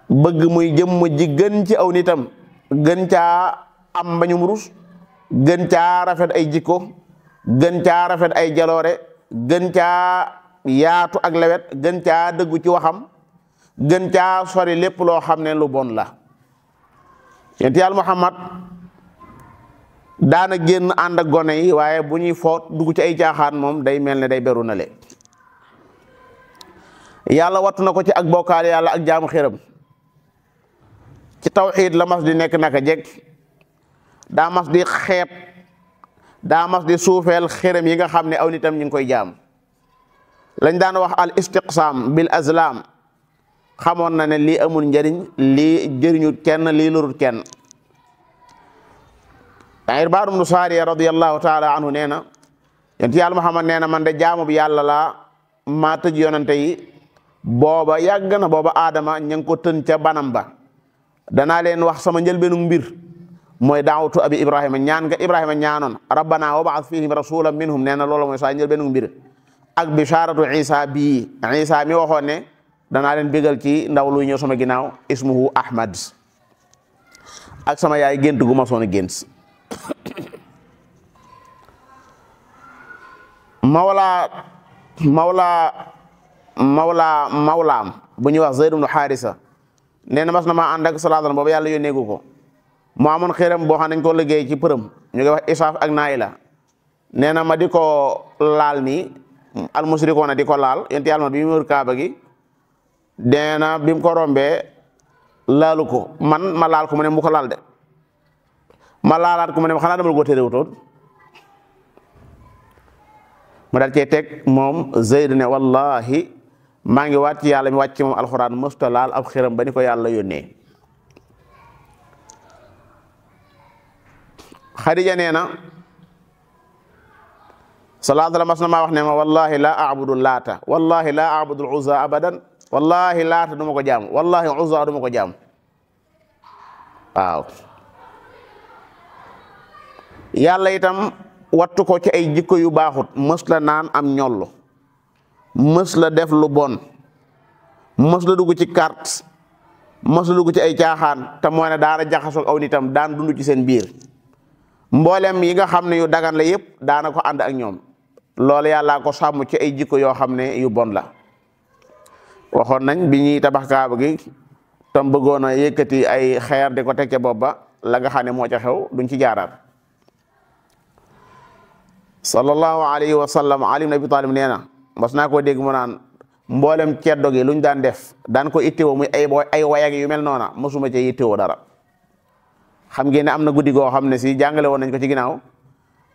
bëgg muy jëmm ji gën ci aw nitam gën caa am mbañum rus gën caa rafet ay jikko gën caa rafet ay jaloore gën caa yaatu ak lewet gën caa dëggu ci waxam gën caa sori lépp loo xam ne lu bon la yonent Yàlla Muhammad daana génn ànd ak gone yi waaye bu ñuy foot dugg ci ay caaxaan moom day mel ne day beru na le yàlla wattu na ko ci ak bokkaale yàlla ak jaamu xiram ci tawxiid la mas di nekk naka jekk daa mas di xeeb daa mas di suufeel xiram yi nga xam ne aw nitam ñu ngi koy jaam lañ daan wax al istiqsaam bil azlam xamoon na ne lii amul njëriñ lii jëriñut kenn lii lorut kenn Irbaad ibnu Saariya radiyallahu taala anhu nee na yonent Yàlla Muhammad nee na man de jaamu bi yàlla laa maa tëj yonante yi booba yàgg na booba aadama ña ngi ko tën ca banam ba danaa leen wax sama njëlbeenu mbir mooy daawatu abi ibrahima ñaan nga ibrahima ñaanoon rabbana wab'ath fihim rasulan minhum nee na loolu mooy saa njëlbeenu mbir ak bisharatu isa bii isa mi waxoon ne danaa leen bégal ci ndaw luy ñëw sama ginnaaw ismuhu ahmad ak sama yaay gént gu ma soon a gént mawlaam bu ñuy wax Zayd ibn Haarisa nee na mas na maa ànd ak salaatan boobu yàlla yónneegu ko mu amoon xiram boo xam ne dañ ko liggéey ci përëm ñu koy wax Isaaf ak Naayila nee na ma di ko laal nii almusrikoona di ko laal yonent yàlla bi mu wër kaaba gi nee na bi mu ko rombee laalu ko man ma laal ko mu ne mu ko laal de ma laalaat ko mu ne xanaa dama la ko terewutoon ma dal cee teg moom Zayd ne wallahi maa ngi waat ci yàlla mi wàcc moom alxuraan mësta laal ab xiram ba ni ko yàlla yónnee Xadija nee na salaatu la mas na maa wax ne ma wallahi laa abudu laata wallahi laa abudu uzza abadan wallahi laata du ma ko jaam wallahi uzza du ma ko jaam waaw yàlla itam wattu ko ci ay jikko yu baaxut mës la naan am ñollu mës la def lu bon mës la dugg ci carte mës la dugg ci ay caaxaan te moo ne daana jaxasoo aw nitam daan dund ci seen biir mboolem yi nga xam ne yu dagan la yëpp daana ko ànd ak ñoom loolu yàllaa ko sàmm ci ay jikko yoo xam ne yu bon la waxoon nañ bi ñuy tabax kaaba gi tam bëggoon a yëkkati ay xeer di ko teg ca bopp ba la nga xam ne moo ca xew duñ ci jaaraat sallallahu alayhi wa sallam Ali ibn Abi Talib nee na mas naa koo dégg mu naan mboolem ceddo gi luñ daan def daan ko ittewoo muy ay wayag yu mel noona mosuma ci ittewoo dara xam ngeen ne am na guddi goo xam ne si jàngale woon nañ ko ci ginnaaw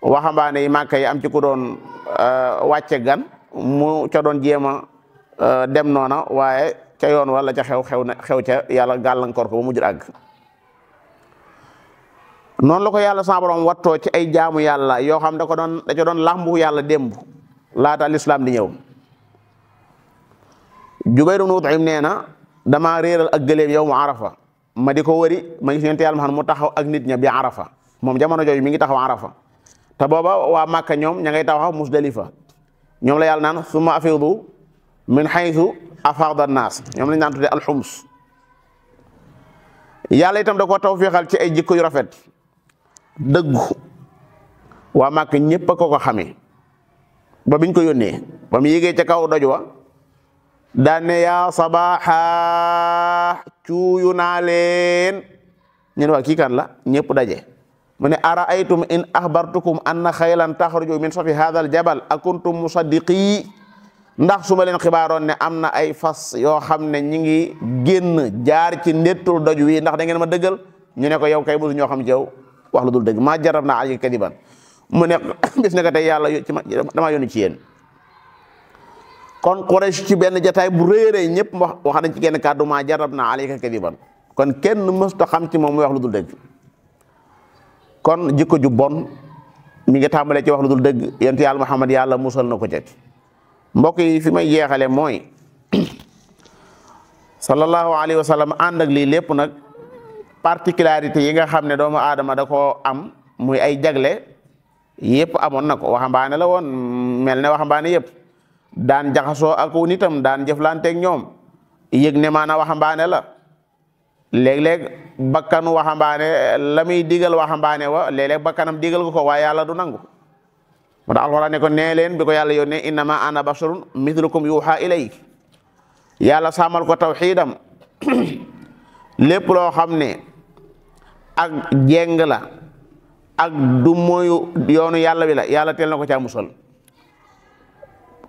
waxambaane yi Màkka yi am ci ku doon wàcce gan mu ca doon jéem a dem noona waaye ca yoon wala ca xew ca yàlla gàllankoor ko ba mujj àgg. noonu la ko yàlla sa borom wattoo ci ay jaamu yàlla yoo xam da ca doon làmbu yàlla démb laata lislaam di ñëw. Jubayr ibn Mut'im nee na damaa réeral ak gëléem yow mu Arafa ma di ko wëri ma gis yonent yàlla ma xam mu taxaw ak nit ña bi Arafa moom jamono jooju mi ngi taxaw Arafa te booba waa Màkka ñoom ña ngay taxaw Musdalifa ñoom la yàlla naan summa afidu min haythu afada an-nas ñoom lañ naan tudde alxums. yàlla itam da ko tawfiixal ci ay jikko yu rafet dëggu waa Màkka ñëpp a ko xamee ba biñ ko yónnee ba mu yéegee ca kaw doj wa daan ne yaa sabaaxa cuuyu naa leen ñu ne waa kii kan la ñëpp daje mu ne ara aytum in axbartukum anna xaylan taxruju min safi hadha al jabal akuntum musaddiqi ndax su ma leen xibaaroon ne am na ay fas yoo xam ne ñi ngi génn jaar ci ndettul doj wi ndax da ngeen ma dëggal ñu ne ko yow kay mosu ñoo xam ci yow wax lu dul dëgg maa jarab naa alayka kadiban mu ne bis ne ko tey yàlla damaa yónni ci yéen. kon Quraysh ci benn jataay bu réeree ñëpp wax nañ ci genn kàddu maa jarab naa alayka kadiban kon kenn mësta xam ci moom muy wax lu dul dëgg. kon jikko ju bon mi ngi tàmbalee ci wax lu dul dëgg yonent yàlla Muhammad yàlla musal na ko ci mbokk yi fi may jeexale mooy sallallahu alayhi wa sallam ànd ak lii lépp nag particularité yi nga xam ne doomu aadama da koo am muy ay jagle yëpp amoon na ko waxambaane la woon mel ne waxambaane yëpp daan jaxasoo ak nitam daan jëflanteeg ñoom yëg ne maanaam waxambaane la léeg-léeg bakkanu waxambaane la muy digal waxambaane wa léeg-léeg bakkanam digal ko waaye yàlla du nangu moo tax alxuraan ne ko nee leen bi ko yàlla yónnee innama ana basharun mithlukum yuuxa ilayk yàlla sàmmal ko tawxiidam lépp loo xam ne ak jeng la ak du mooyu yoonu yàlla bi la yàlla teel na ko caa musal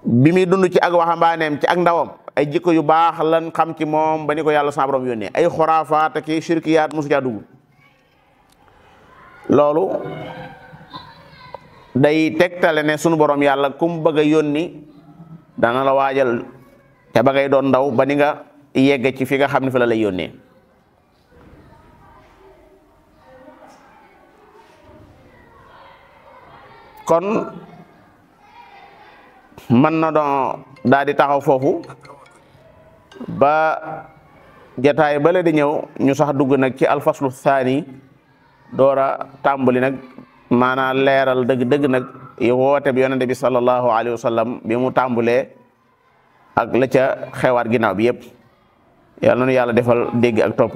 bi muy dund ci ak waxambaaneem ci ak ndawam ay jikko yu baax lan xam ci moom ba ni ko yàlla sa borom yónnee ay xuraafaat ak shirkiyaat musu caa dugg loolu day tegtale ne sunu borom yàlla kum bëgg a yónni dana la waajal te ba ngay doon ndaw ba ni nga yegg ci fi nga xam ne fa la lay yónnee kon mën na doon daal di taxaw foofu ba jataay bale di ñëw ñu sax dugg nag ci alfaslu thani doora tàmbali nag maanaam leeral dëgg-dëgg nag woote bi yonente bi sallallahu alayhi wa sallam bi mu tàmbulee ak la ca xewaat ginnaaw bi yëpp yàlla na yàlla defal dégg ak topp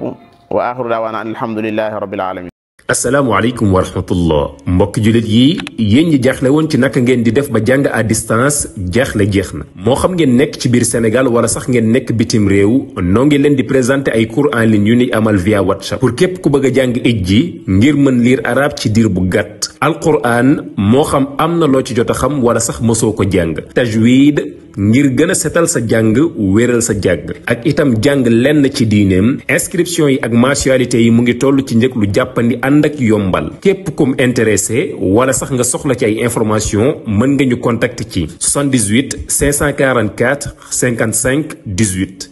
wa axiru daawaana an alhamdulillahi rabbil alamin asalaamaaleykum wa rahmatullah mbokki jullit yi yéen ñi jaaxle woon ci naka ngeen di def ba jàng à distance jaaxle jeex na moo xam ngeen nekk ci biir Sénégal wala sax ngeen nekk bitim réew noo ngi leen di présenter ay cours en ligne yu ni amal via WhatsApp pour képp ku bëgg a jàng ijji ngir mën lire arabe ci diir bu gàtt alquran moo xam am na loo ci jot a xam wala sax mosoo ko jàng tajwid ngir gën a setal sa jàng wéral sa jàng ak itam jàng lenn ci diineem inscription yi ak mensualité yi mu ngi toll ci njëg lu jàppandi ànd ak yombal képp kum intéressé wala sax nga soxla ci ay information mën nga ñu contacter ci 78 544 55 18